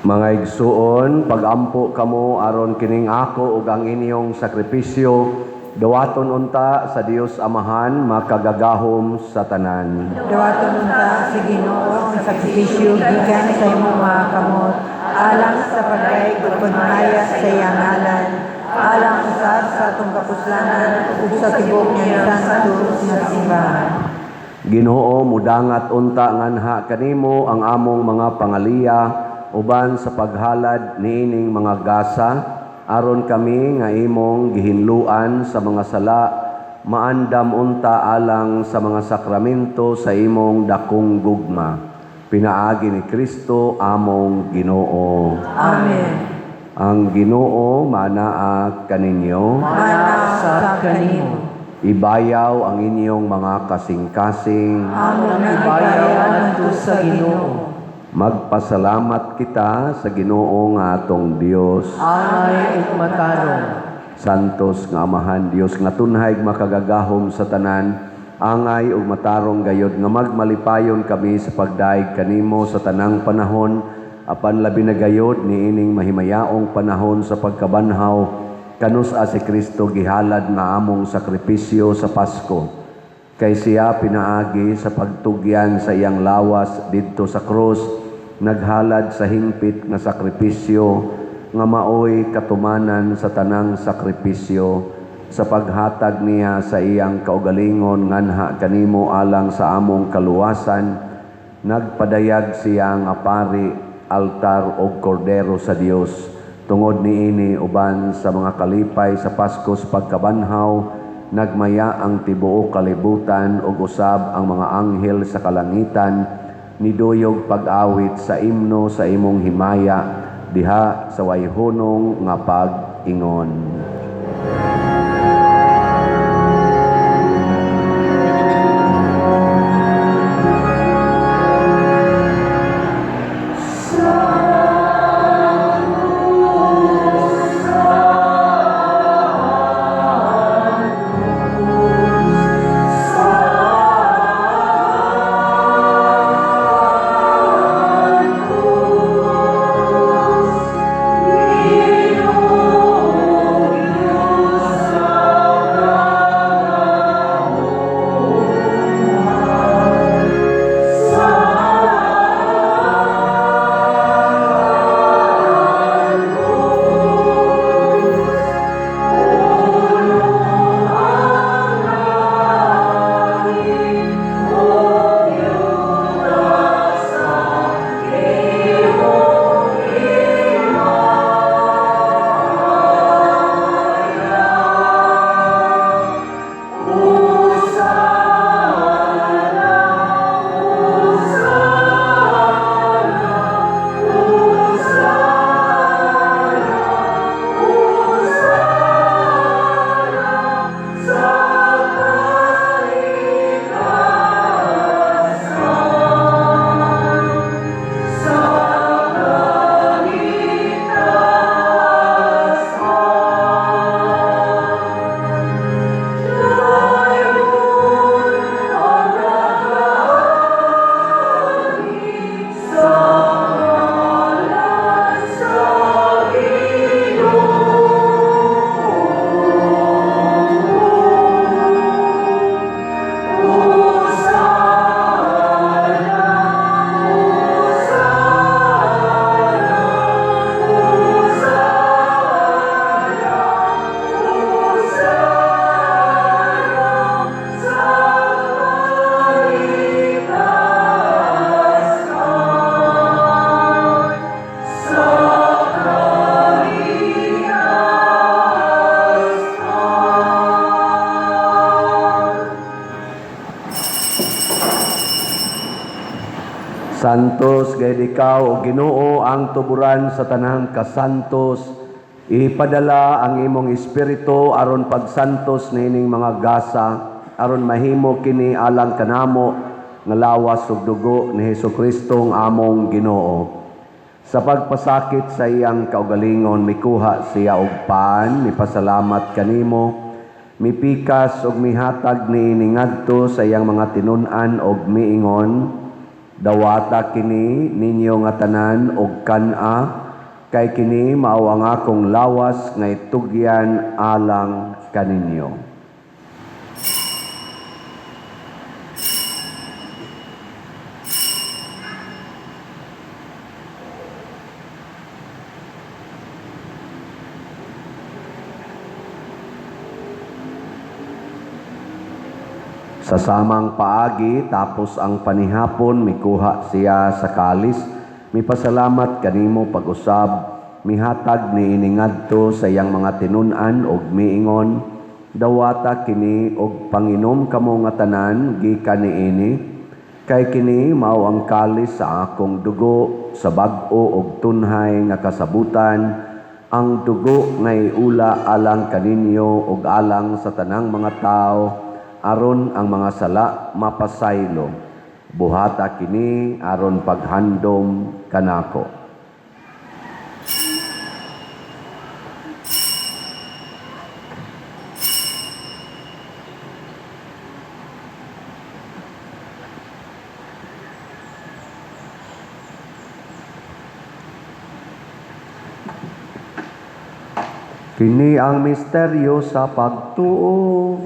Mga igsuon, pagampo kamo aron kining ako ug ang inyong sakripisyo dawaton unta sa Dios Amahan makagagahom sa tanan. Dawaton unta sa Ginoo ang sakripisyo gikan sa imong mga kamot. Alang sa pagdayeg ug pagmaya sa iyang ngalan, alang usab sa atong kapuslanan ug sa tibuok niyang santo nga simbahan. Ginoo, mudangat unta nganha kanimo ang among mga pangaliya uban sa paghalad niining mga gasa aron kami nga imong gihinluan sa mga sala maandam unta alang sa mga sakramento sa imong dakong gugma pinaagi ni Kristo among Ginoo. Amen. Ang Ginoo manaa kaninyo. Mana sa kanimo. Ibayaw ang inyong mga kasing-kasing. Amo Ang nang ibayaw ibayaw ngadto sa Ginoo. Magpasalamat kita sa Ginoo nga atong Dios. Angay ug matarong. Santos nga Amahan Dios nga tunhay makagagahom sa tanan, angay ug matarong gayod nga magmalipayon kami sa pagdaig kanimo sa tanang panahon, apan labi na gayod niining mahimayaong panahon sa pagkabanhaw kanus-a si Kristo gihalad nga among sakripisyo sa Pasko. Kay siya pinaagi sa pagtugyan sa iyang lawas didto sa krus, naghalad sa hingpit nga sakripisyo nga maoy katumanan sa tanang sakripisyo sa paghatag niya sa iyang kaugalingon nganha kanimo alang sa among kaluwasan. Nagpadayag siya nga pari, altar og kordero sa Dios. Tungod niini uban sa mga kalipay sa Pasko sa pagkabanhaw, nagmaya ang tibuok kalibutan ug usab ang mga anghel sa kalangitan niduyog pag-awit sa imno sa imong himaya diha sa wayhunong nga pag-ingon. Santos gayud ikaw o Ginoo ang tuburan sa tanang kasantos. Ipadala ang imong espiritu aron pagsantos niining mga gasa aron mahimo kini alang kanamo nga lawas ug dugo ni Hesukristo ang among Ginoo. Sa pagpasakit sa iyang kaugalingon mikuha siya og pan, mipasalamat kanimo, mipikas ug mihatag niini ngadto sa iyang mga tinun-an og miingon: "Dawata kini ninyo nga tanan og kan-a, kay kini mao ang akong lawas nga itugyan alang kaninyo." Sa samang paagi, tapos ang panihapon, mikuha siya sa kalis, mipasalamat kanimo pag-usab, mihatag niini ngadto sa iyang mga tinun-an og miingon, "Dawata kini og panginom kamo nga tanan gikan niini, kay kini mao ang kalis sa akong dugo sa bag-o og tunhay nga kasabutan, ang dugo nga iula alang kaninyo ug alang sa tanang mga tawo aron ang mga sala mapasaylo. Buhata kini aron paghandom kanako." Kini ang misteryo sa pagtuo.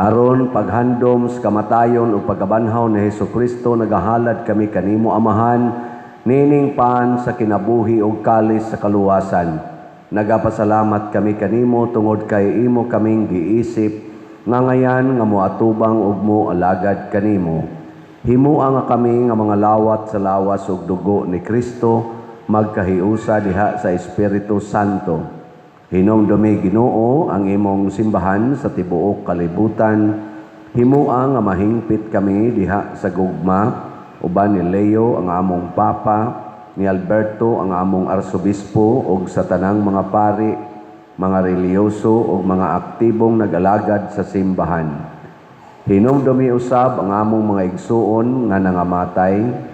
Aron paghandom sa kamatayon ug pagkabanhaw ni Hesus Kristo, nagahalad kami kanimo, Amahan, nining pan sa kinabuhi ug kalis sa kaluwasan. Nagapasalamat kami kanimo tungod kay imo kaming giisip nga ngayan nga moatubang ug mo alagad kanimo. Himoa nga kami nga mga lawat sa lawas ug dugo ni Kristo magkahiusa diha sa Espiritu Santo. Hinumdumi, Ginoo, ang imong simbahan sa tibuok kalibutan. Himoa nga mahingpit kami diha sa gugma uban ni Leo ang among Papa, ni Alberto ang among Arsobispo ug sa tanang mga pari, mga relihiyoso ug mga aktibong nag-alagad sa simbahan. Hinumdumi usab ang among mga igsuon nga nangamatay.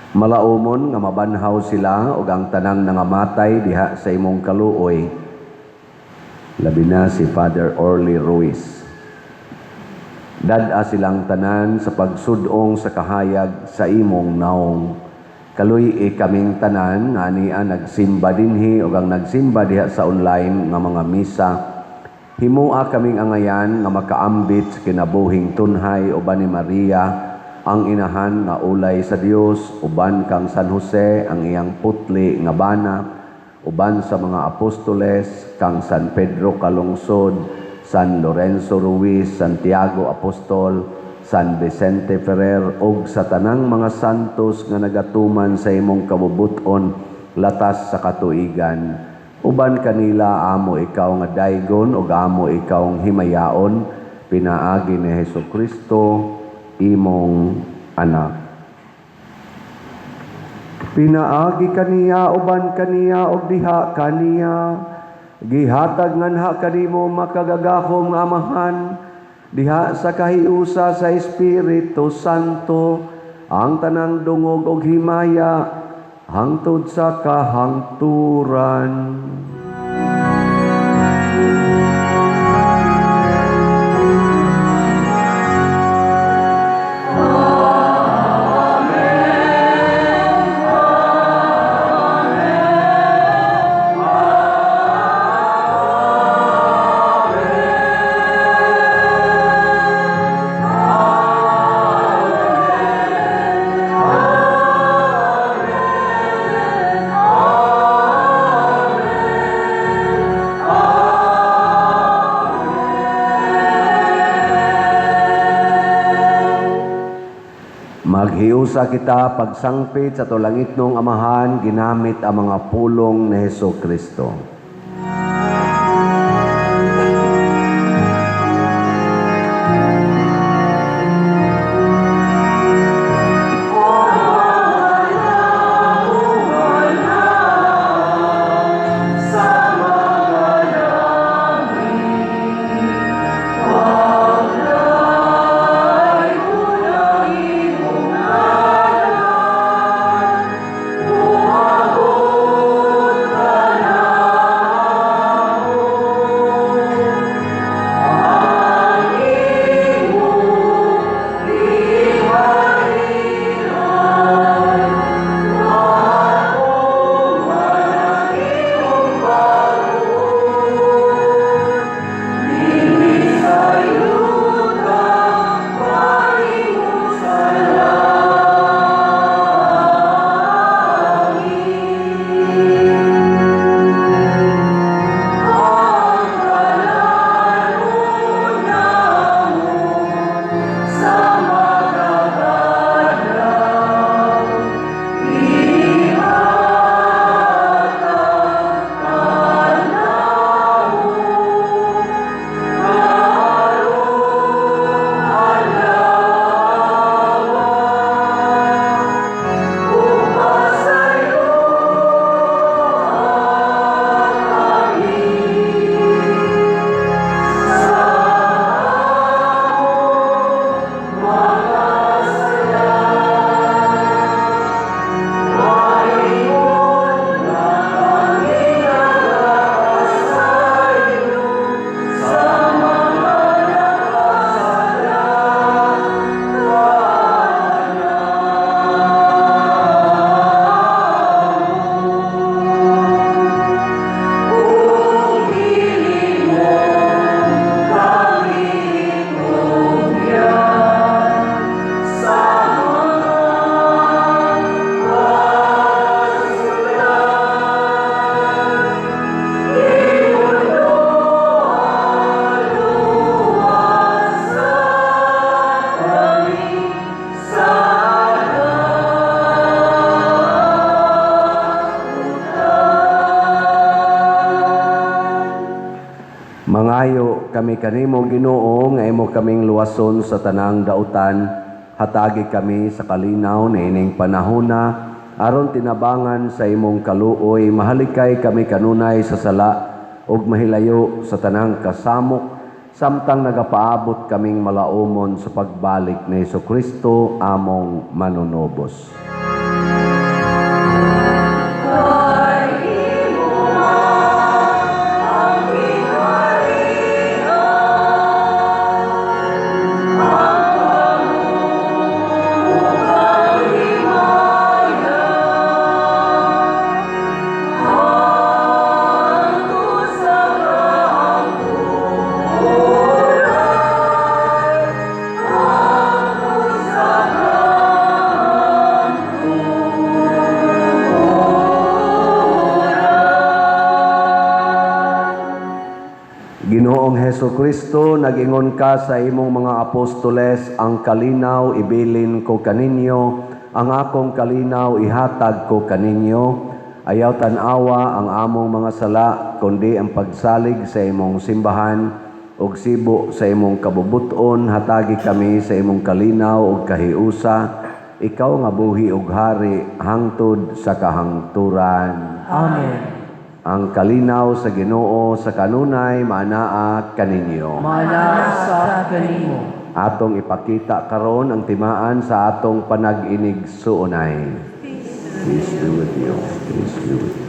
Malaumon nga mabanhaw sila ug ang tanang nangamatay diha sa imong kaluoy. Labi na si Father Orly Ruiz. Dad-a silang tanan sa pagsudong sa kahayag sa imong naong. Kaluy-i kaming tanan nga ania nagsimba dinhi ug ang nagsimba diha sa online nga mga misa. Himoa kaming angayan nga makaambit sa kinabuhing tunhay uban ni Maria ang inahan nga ulay sa Dios, uban kang San Jose ang iyang putli nga bana, uban sa mga apostoles, kang San Pedro Calungsod, San Lorenzo Ruiz, Santiago Apostol, San Vicente Ferrer ug sa tanang mga santos nga nagatuman sa imong kabubut-on latas sa katuigan. Uban kanila amo ikaw nga daygon ug amo ikaw himayaon pinaagi ni Hesus Kristo imong anak. Pinaagi kaniya, uban kaniya ug diha kaniya, gihatag nganha kanimo, makagagahom nga Amahan, diha sa kahiusa sa Espiritu Santo, ang tanang dungog ug himaya hangtod sa kahangturan. Maghiusa kita pagsangpit sa atong langitnong Amahan ginamit ang mga pulong ni Hesus Kristo. Nagpangayo kami kanimo, Ginoo, nga imo kaming luwason sa tanang dautan. Hatagi kami sa kalinaw niining panahona aron tinabangan sa imong kaluoy mahalikay kami kanunay sa sala ug mahilayo sa tanang kasamok samtang nagapaabot kaming malaumon sa pagbalik ni Kristo among manunubos. Ginoong Heso Kristo, nag-ingon ka sa imong mga apostoles, "Ang kalinaw ibilin ko kaninyo, ang akong kalinaw ihatag ko kaninyo." Ayaw tan-awa ang among mga sala, kundi ang pagsalig sa imong simbahan ug sibo sa imong kabubuton, hatagi kami sa imong kalinaw ug kahiusa. Ikaw nga buhi ug hari hangtod sa kahangturan. Amen. Ang kalinaw sa Ginoo sa kanunay maanaa kaninyo. Maanaa sa kanimo. Atong ipakita karon ang timaan sa atong panag-inigsuonay. Peace be with you. Peace be with you.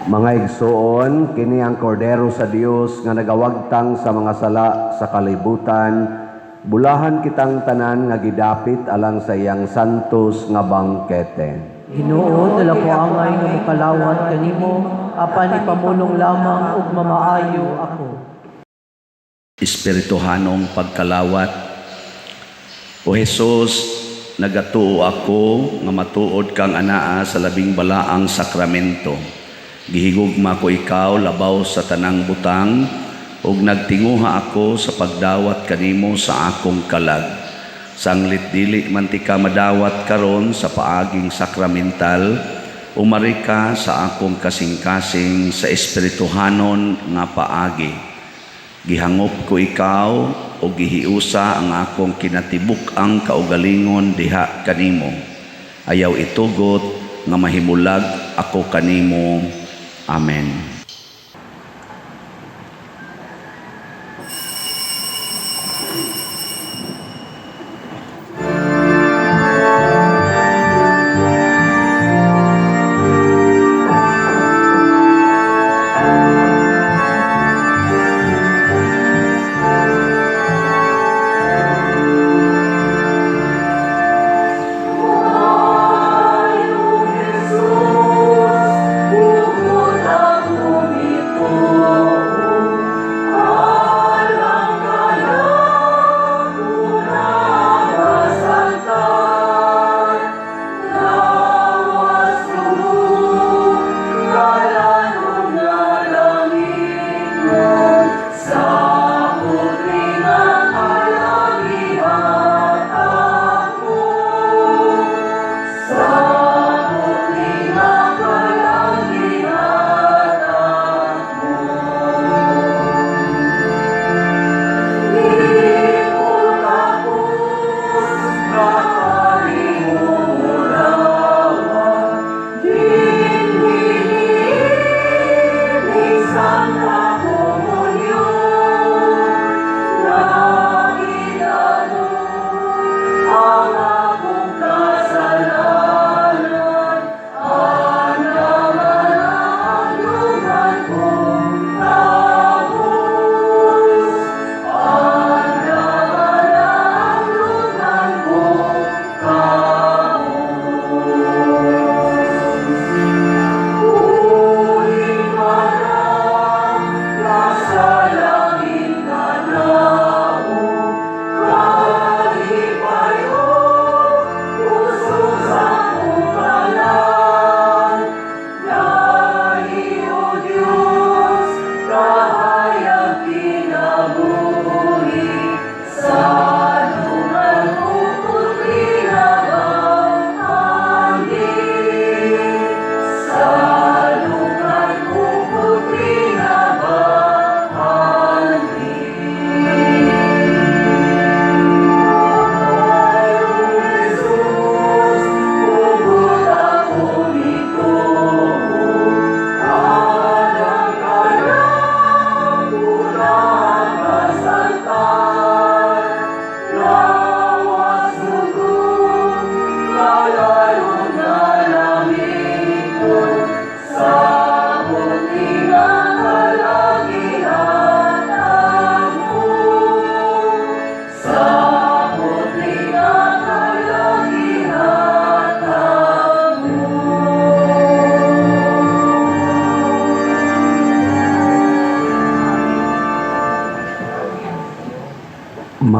Mga igsoon, kini ang kordero sa Dios nga nagawagtang sa mga sala sa kalibutan. Bulahan kitang tanan nga gidapit alang sa iyang santos nga bangkete. Ginoo, dili ko angay nga mokalawat kanimo, apan ipamulong lamang ug mamaayo ako. Espirituhanong pagkalawat. O Jesus, nagatuo ako nga matuod kang anaa sa labing balaang sakramento. Gihigugma ko ikaw labaw sa tanang butang ug nagtinguha ako sa pagdawat kanimo sa akong kalag. Sanglit dili man tika madawat karon sa paaging sakramental, umari ka sa akong kasing-kasing sa espirituhanon nga paagi. Gihangop ko ikaw o gihiusa ang akong kinatibuk-ang kaugalingon diha kanimo. Ayaw itugot nga mahimulag ako kanimo. Amen. Jesus, hugot ako.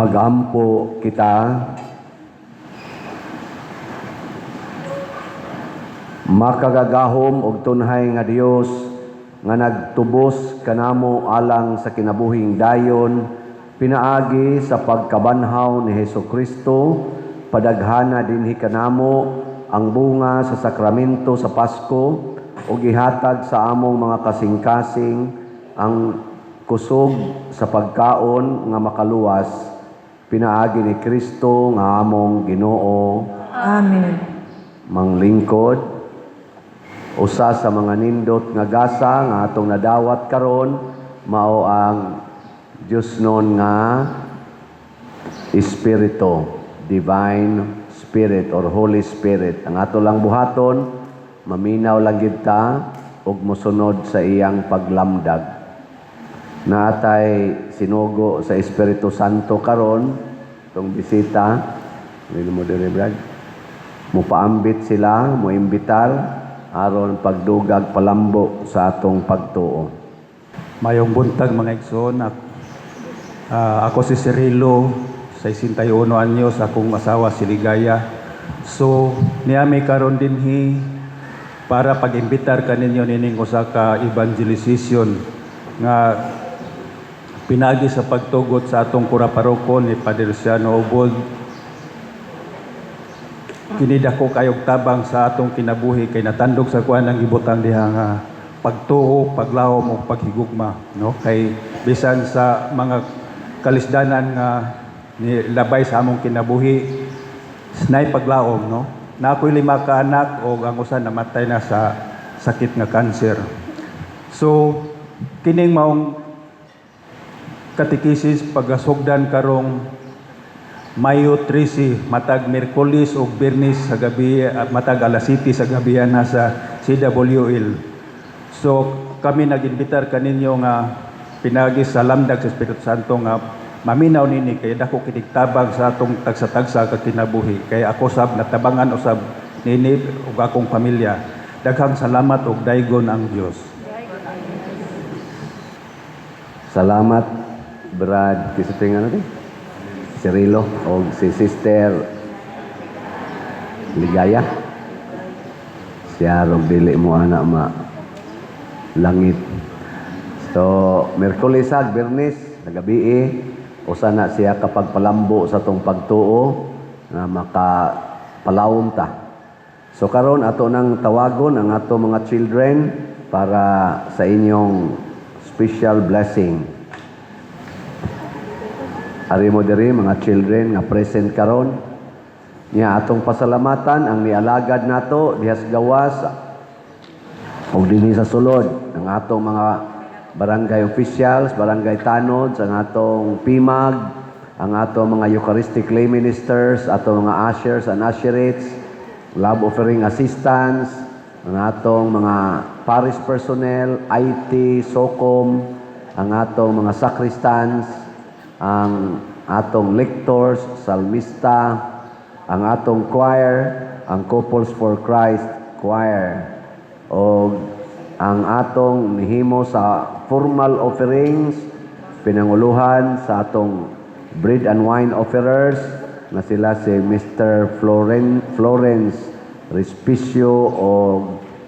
Magampo kita. Makagagahom og tunhay nga Dios nga nagtubos kanamo alang sa kinabuhing dayon pinaagi sa pagkabanhaw ni Hesus Kristo, padaghana dinhi kanamo ang bunga sa sakramento sa Pasko ug ihatag sa among mga kasing-kasing ang kusog sa pagkaon nga makaluwas, pinaagi ni Kristo nga among Ginoo. Amen. Manglingkod, usa sa mga nindot nga gasa nga atong nadawat karon mao ang Diosnon nga Espiritu, Divine Spirit or Holy Spirit. Ang ato lang buhaton, maminaw lang gid ta ug mosunod sa iyang paglamdag. Naatay sinugo sa Espiritu Santo karon tong bisita. Dili mo diri, Brad. Mupaambit sila, moimbitar aron pagdugag palambo sa atong pagtuo. Mayong buntag, mga igsoon. Ako si Cirilo, 61 anyos, akong asawa si Ligaya. So, niami karon dinhi para pag-imbitar kaninyo nining usa ka evangelization nga pinagi sa pagtugot sa atong kura paroko ni Padre Luciano Ubod. Kini dako kayog tabang sa atong kinabuhi kay natandog sa kuan ang gibutang diha nga pagtuo, paglahom ug paghigugma, no? Kay bisan sa mga kalisdanan nga ni labay sa among kinabuhi, nay paglaom, no? Na ako'y lima ka anak og ang usa namatay na sa sakit nga kanser. So kining maong katekisis pagasugdan karong Mayo 13, matag Miyerkules ug Biyernes sa gabi, matag alas 7 sa gabi na sa CWL. So kami nag-imbitar kaninyo nga pinagi sa lamdag sa Espiritu Santo nga maminaw nini kay dako kinig tabang sa atong tagsa-tagsa ka kinabuhi. Kay ako sab natabangan usab nini ug akong pamilya. Daghang salamat ug daygon ang Dios. Salamat, Brad. Kisa tingnan natin. Cirilo o si Sister Ligaya. Siya rog dili mo ana ma langit. So, Miyerkules ag Biyernes, sa gabi, usa na siya kapag palambo sa tong pagtuo na makapalawom ta. So karon ato nang tawagon ang ato mga children para sa inyong special blessing. Ari mo diri, mga children nga present karon. Nya atong pasalamatan ang nialagad nato diha sa gawas ug dinhi sa sulod, ang atong mga barangay officials, barangay tanods, ang atong PIMAG, ang atong mga Eucharistic lay ministers, atong mga ushers and usherettes, love offering assistants, ang atong mga parish personnel, IT, SOCOM, ang atong mga sacristans, ang atong lectors, salmista, ang atong choir, ang Couples for Christ Choir, o ang atong nihimo sa formal offerings, pinanguluhan sa atong bread and wine offerers na sila si Mr. Florence Respicio o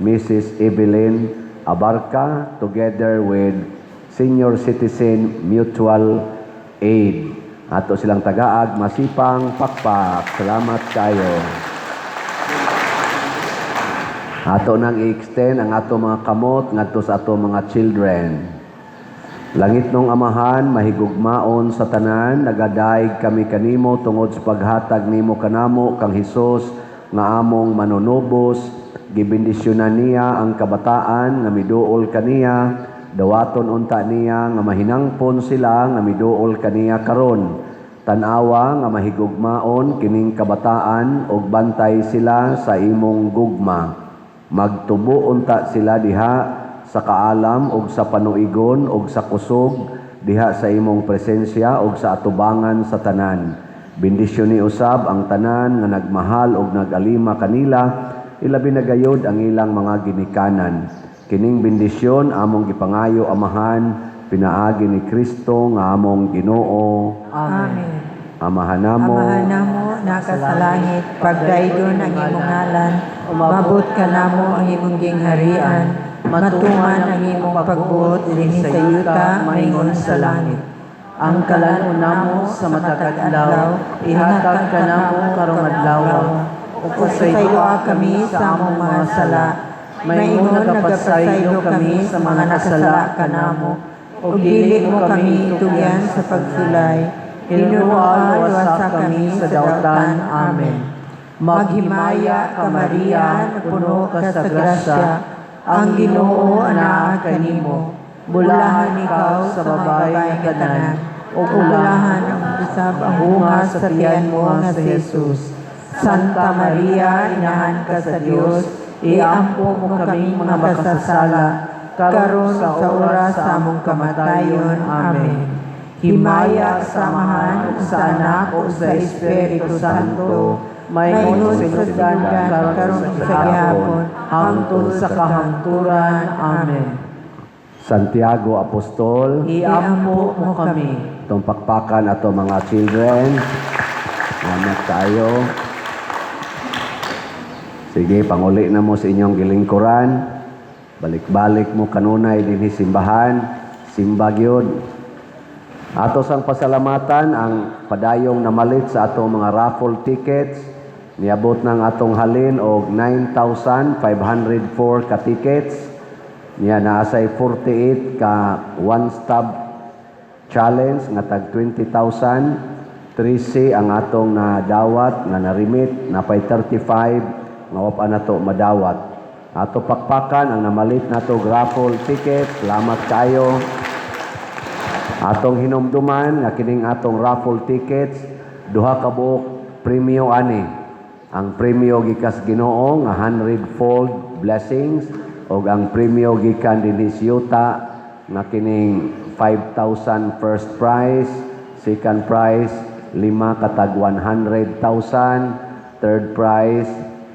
Mrs. Evelyn Abarca together with Senior Citizen Mutual Aid. Ato silang tagaag, masipang pakpak. Salamat kayo. Ato nang i-extend ang ato mga kamot ngadto sa ato mga children. Langitnong Amahan, mahigugmaon sa tanan, nagadayeg kami kanimo tungod sa paghatag nimo kanamo kang Hesus nga among manunubos. Gibendisyonan niya ang kabataan nga miduol kaniya, dawaton unta niya nga mahinangpon sila nga miduol kaniya karon. Tan-awa nga mahigugmaon kining kabataan ug bantay sila sa imong gugma. Magtubo unta sila diha sa kaalam ug sa panuigon ug sa kusog diha sa imong presensya ug sa atubangan sa tanan. Bendisyon ni usab ang tanan nga nagmahal ug nagalima kanila, ilabi na gayod ang ilang mga ginikanan. Kining bendisyon among gipangayo, Amahan, pinaagi ni Kristo nga among Ginoo. Amen. Amahan namo, Amahan namo naa ka sa langit, pagdaydon ang imong ngalan, mabot kanamo ang imong gingharian, matuman ang imong pagbuot dinhi sa yuta maingon sa langit. Ang kalan-on namo sa matag adlaw, ihatag kanamo karong adlaw, ug Pasayloa kami sa among mga sala, maingon nagapasaylo kami sa mga nakasala kanamo, ug dili mo kami itugyan sa pagsulay, hinunoa luwasa kami sa dautan. Amen. Maghimaya ka, Maria, napuno ka sa grasya, ang Ginoo anaa kanimo. Bulahan ikaw sa babae nga tanan, ug bulahan ang usab ang bunga sa tiyan mo nga si Jesus. Santa Maria, inahan ka sa Dios, iampo mo kaming mga makasasala, karon sa oras sa among kamatayon. Amen. Himaya sa Amahan, ug sa Anak, ug sa Espiritu Santo, maingon maingon sa sa sinugdan, sinugdan, karon karon sa sa gihapon, gihapon, hangtod sa kahangturan. Amen. Santiago Apostol, Iampo mo kami. Itong pakpakan ato mga children. Salamat tayo. Sige, panguli na mo sa inyong gilingkuran. Balik-balik mo kanunay dinhi simbahan. Simba gyud. Ato sang pasalamatan ang padayong namalit sa atong mga raffle tickets. Niabot ng atong halin og 9,504 ka tickets. Niya naa say 48 ka one stop challenge nga tag 20,000. 3C ang atong nadawat nga narimit, napay 35 nga wa pa nato madawat. Ato pakpakan ang namalit nato og raffle ticket. Salamat kayo. Atong hinumduman nga kining atong raffle tickets, duha ka buok premyo ani. Ang premyo gikas Ginoo nga 100-fold blessings ug ang premyo gikan dinhi sa yuta nga kining 5,000 first prize, second prize lima katag 100,000, third prize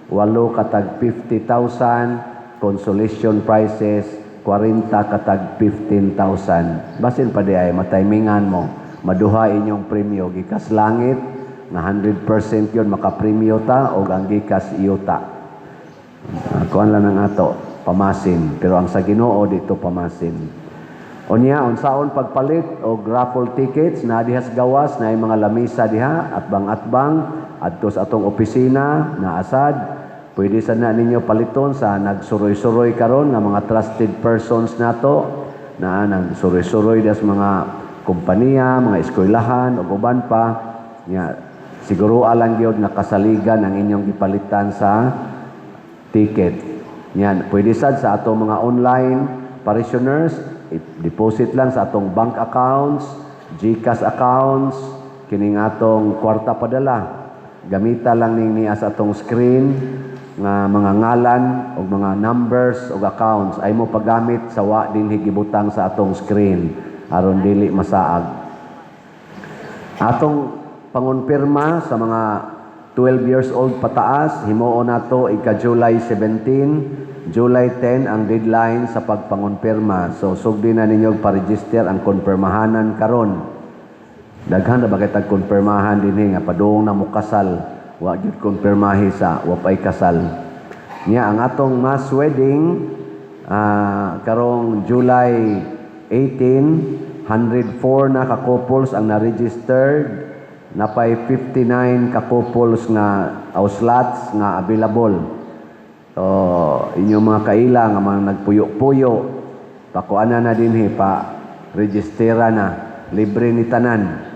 walo katag 50,000, consolation prizes 40 katag 15,000. Basin pa di ay mataymingan mo, maduha inyong premyo gikas langit nga 100% yun makapremyo ta og ang gikas yuta. Kuan lang ang ato, pamasin. Pero ang sa Ginoo dito pamasin. Unya, unsaon pagpalit og raffle tickets na dihas gawas na mga lamisa diha, atbang-atbang adto sa atong opisina na asad. Pwede sa na ninyo paliton sa nagsuroy-suroy karon nga mga trusted persons nato na nagsuroy-suroy das mga kompanya, mga eskwelahan ug uban pa. Nya, siguro alang gyud nga kasaligan ang inyong gipalitan sa ticket. Yan, pwede sad sa atong mga online parishioners, i-deposit lang sa atong bank accounts, GCash accounts, kining atong kwarta padala. Gamita lang ning niya sa atong screen nga mga ngalan o mga numbers o accounts ay mo paggamit sa wa dinhi gibutang sa atong screen aron dili masaag. Atong pangonpirma sa mga 12 years old pataas, himuon nato ika July 17, July 10 ang deadline sa pagpangonpirma. So sugdi na ninyo pa-register ang konpirmahanan karon. Daghan na ba kay tag konpirmahan dinhi nga padung na mo kasal, wa gyud konpirmahi sa wa pay kasal. Nya ang atong mass wedding karong July 18, 104 na ka couples ang na-registered, napay 59 ka couples nga o slots nga available. So, inyong mga kaila nga mga nagpuyo-puyo, pakuana na dinhi pa rehistera na, libre ni tanan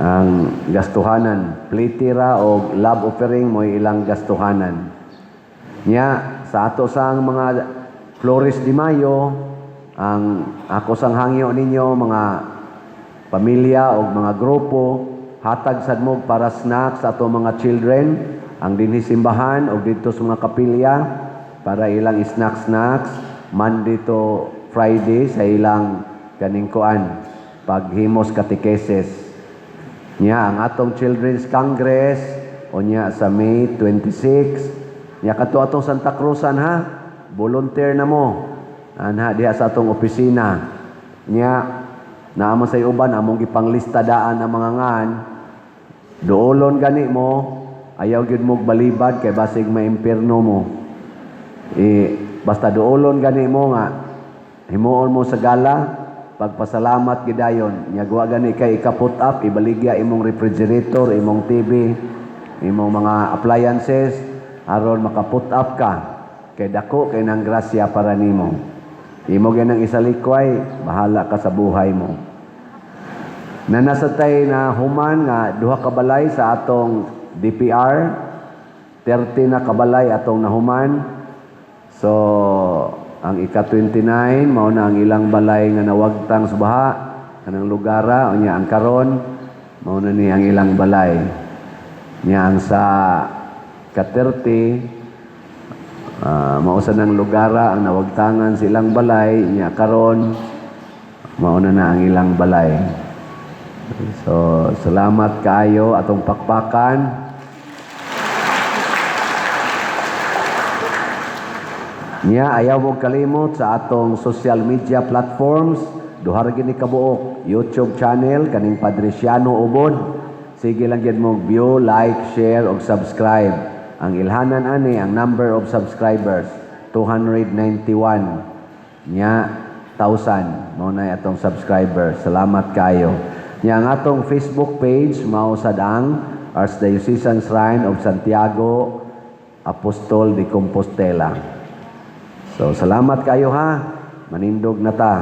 ang gastuhanan, plitira o love offering mo ilang gastuhanan. Nya sa ato sang mga Flores de Mayo, ang ako sang hangyo ninyo mga pamilya o mga grupo, hatag sad mo para snacks sa ato mga children ang dinhi simbahan o didto sa mga kapilya para ilang snack snacks Monday to Friday sa ilang kaning kuan paghimos katekesis. Nya ang atong Children's Congress unya sa May 26. Nya kadto atong Santa Cruzan ha. Volunteer na mo. Anha diha sa atong opisina. Nya naa man say uban among gipanglista daan ang mga ngan. Duolon gani mo, ayaw gyud mo balibad kay basig maimpirno mo. Eh, basta duolon gani mo nga himuon mo sa gala, pagpasalamat gidayon. Nya wa gani kay ika-put up, ibaligya imong refrigerator, imong TV, imong mga appliances aron maka-put up ka kay dako kay nang grasya para nimo. Imo ganang isalikway, bahala ka sa buhay mo. Na nasa tay na human nga duha ka balay sa atong DPR, 30 na kabalay atong nahuman. So, ang ika-29 mao na ang ilang balay nga nawagtang sa baha kanang lugara. Unya ang karon mao na ni ang ilang balay. Nya ang sa ka-30, mao sa nang lugara ang nawagtangan sa ilang balay. Nya karon mao na na ang ilang balay. So, salamat kaayo, atong pakpakan. Nya ayaw mo kalimot sa atong social media platforms, duha ra gini kabuok, YouTube channel kaning Padriciano Ubod. Sige lang gyud mo view, like, share ug subscribe. Ang ilhanan ani ang number of subscribers 291 nya thousand mao na atong subscribers. Salamat kayo. Nya ang atong Facebook page mao sad ang Archdiocesan Shrine of Santiago Apostol de Compostela. So, salamat kayo ha. Manindog na ta.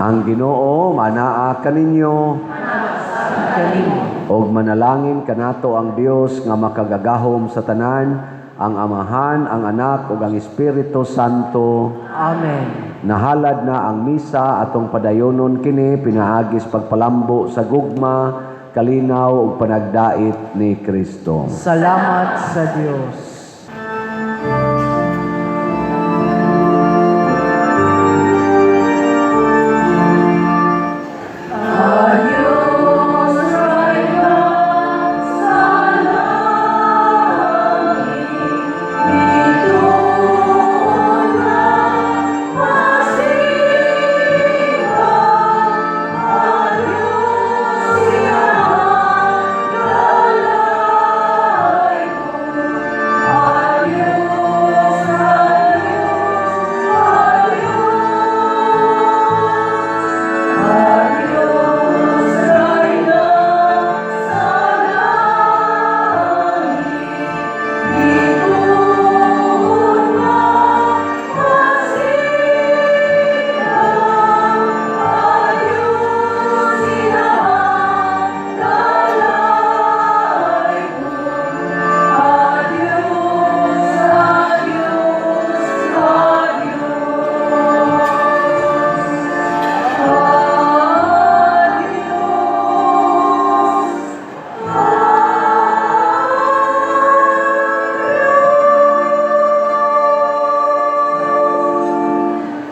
Ang Ginoo manaa kaninyo. Og manalangin kanato ang Dios nga makagagahom sa tanan, ang Amahan, ang Anak ug ang Espiritu Santo. Amen. Nahalad na ang misa, atong padayonon kini pinaagis pagpalambo sa gugma, kalinaw ug panagdait ni Kristo. Salamat sa Dios.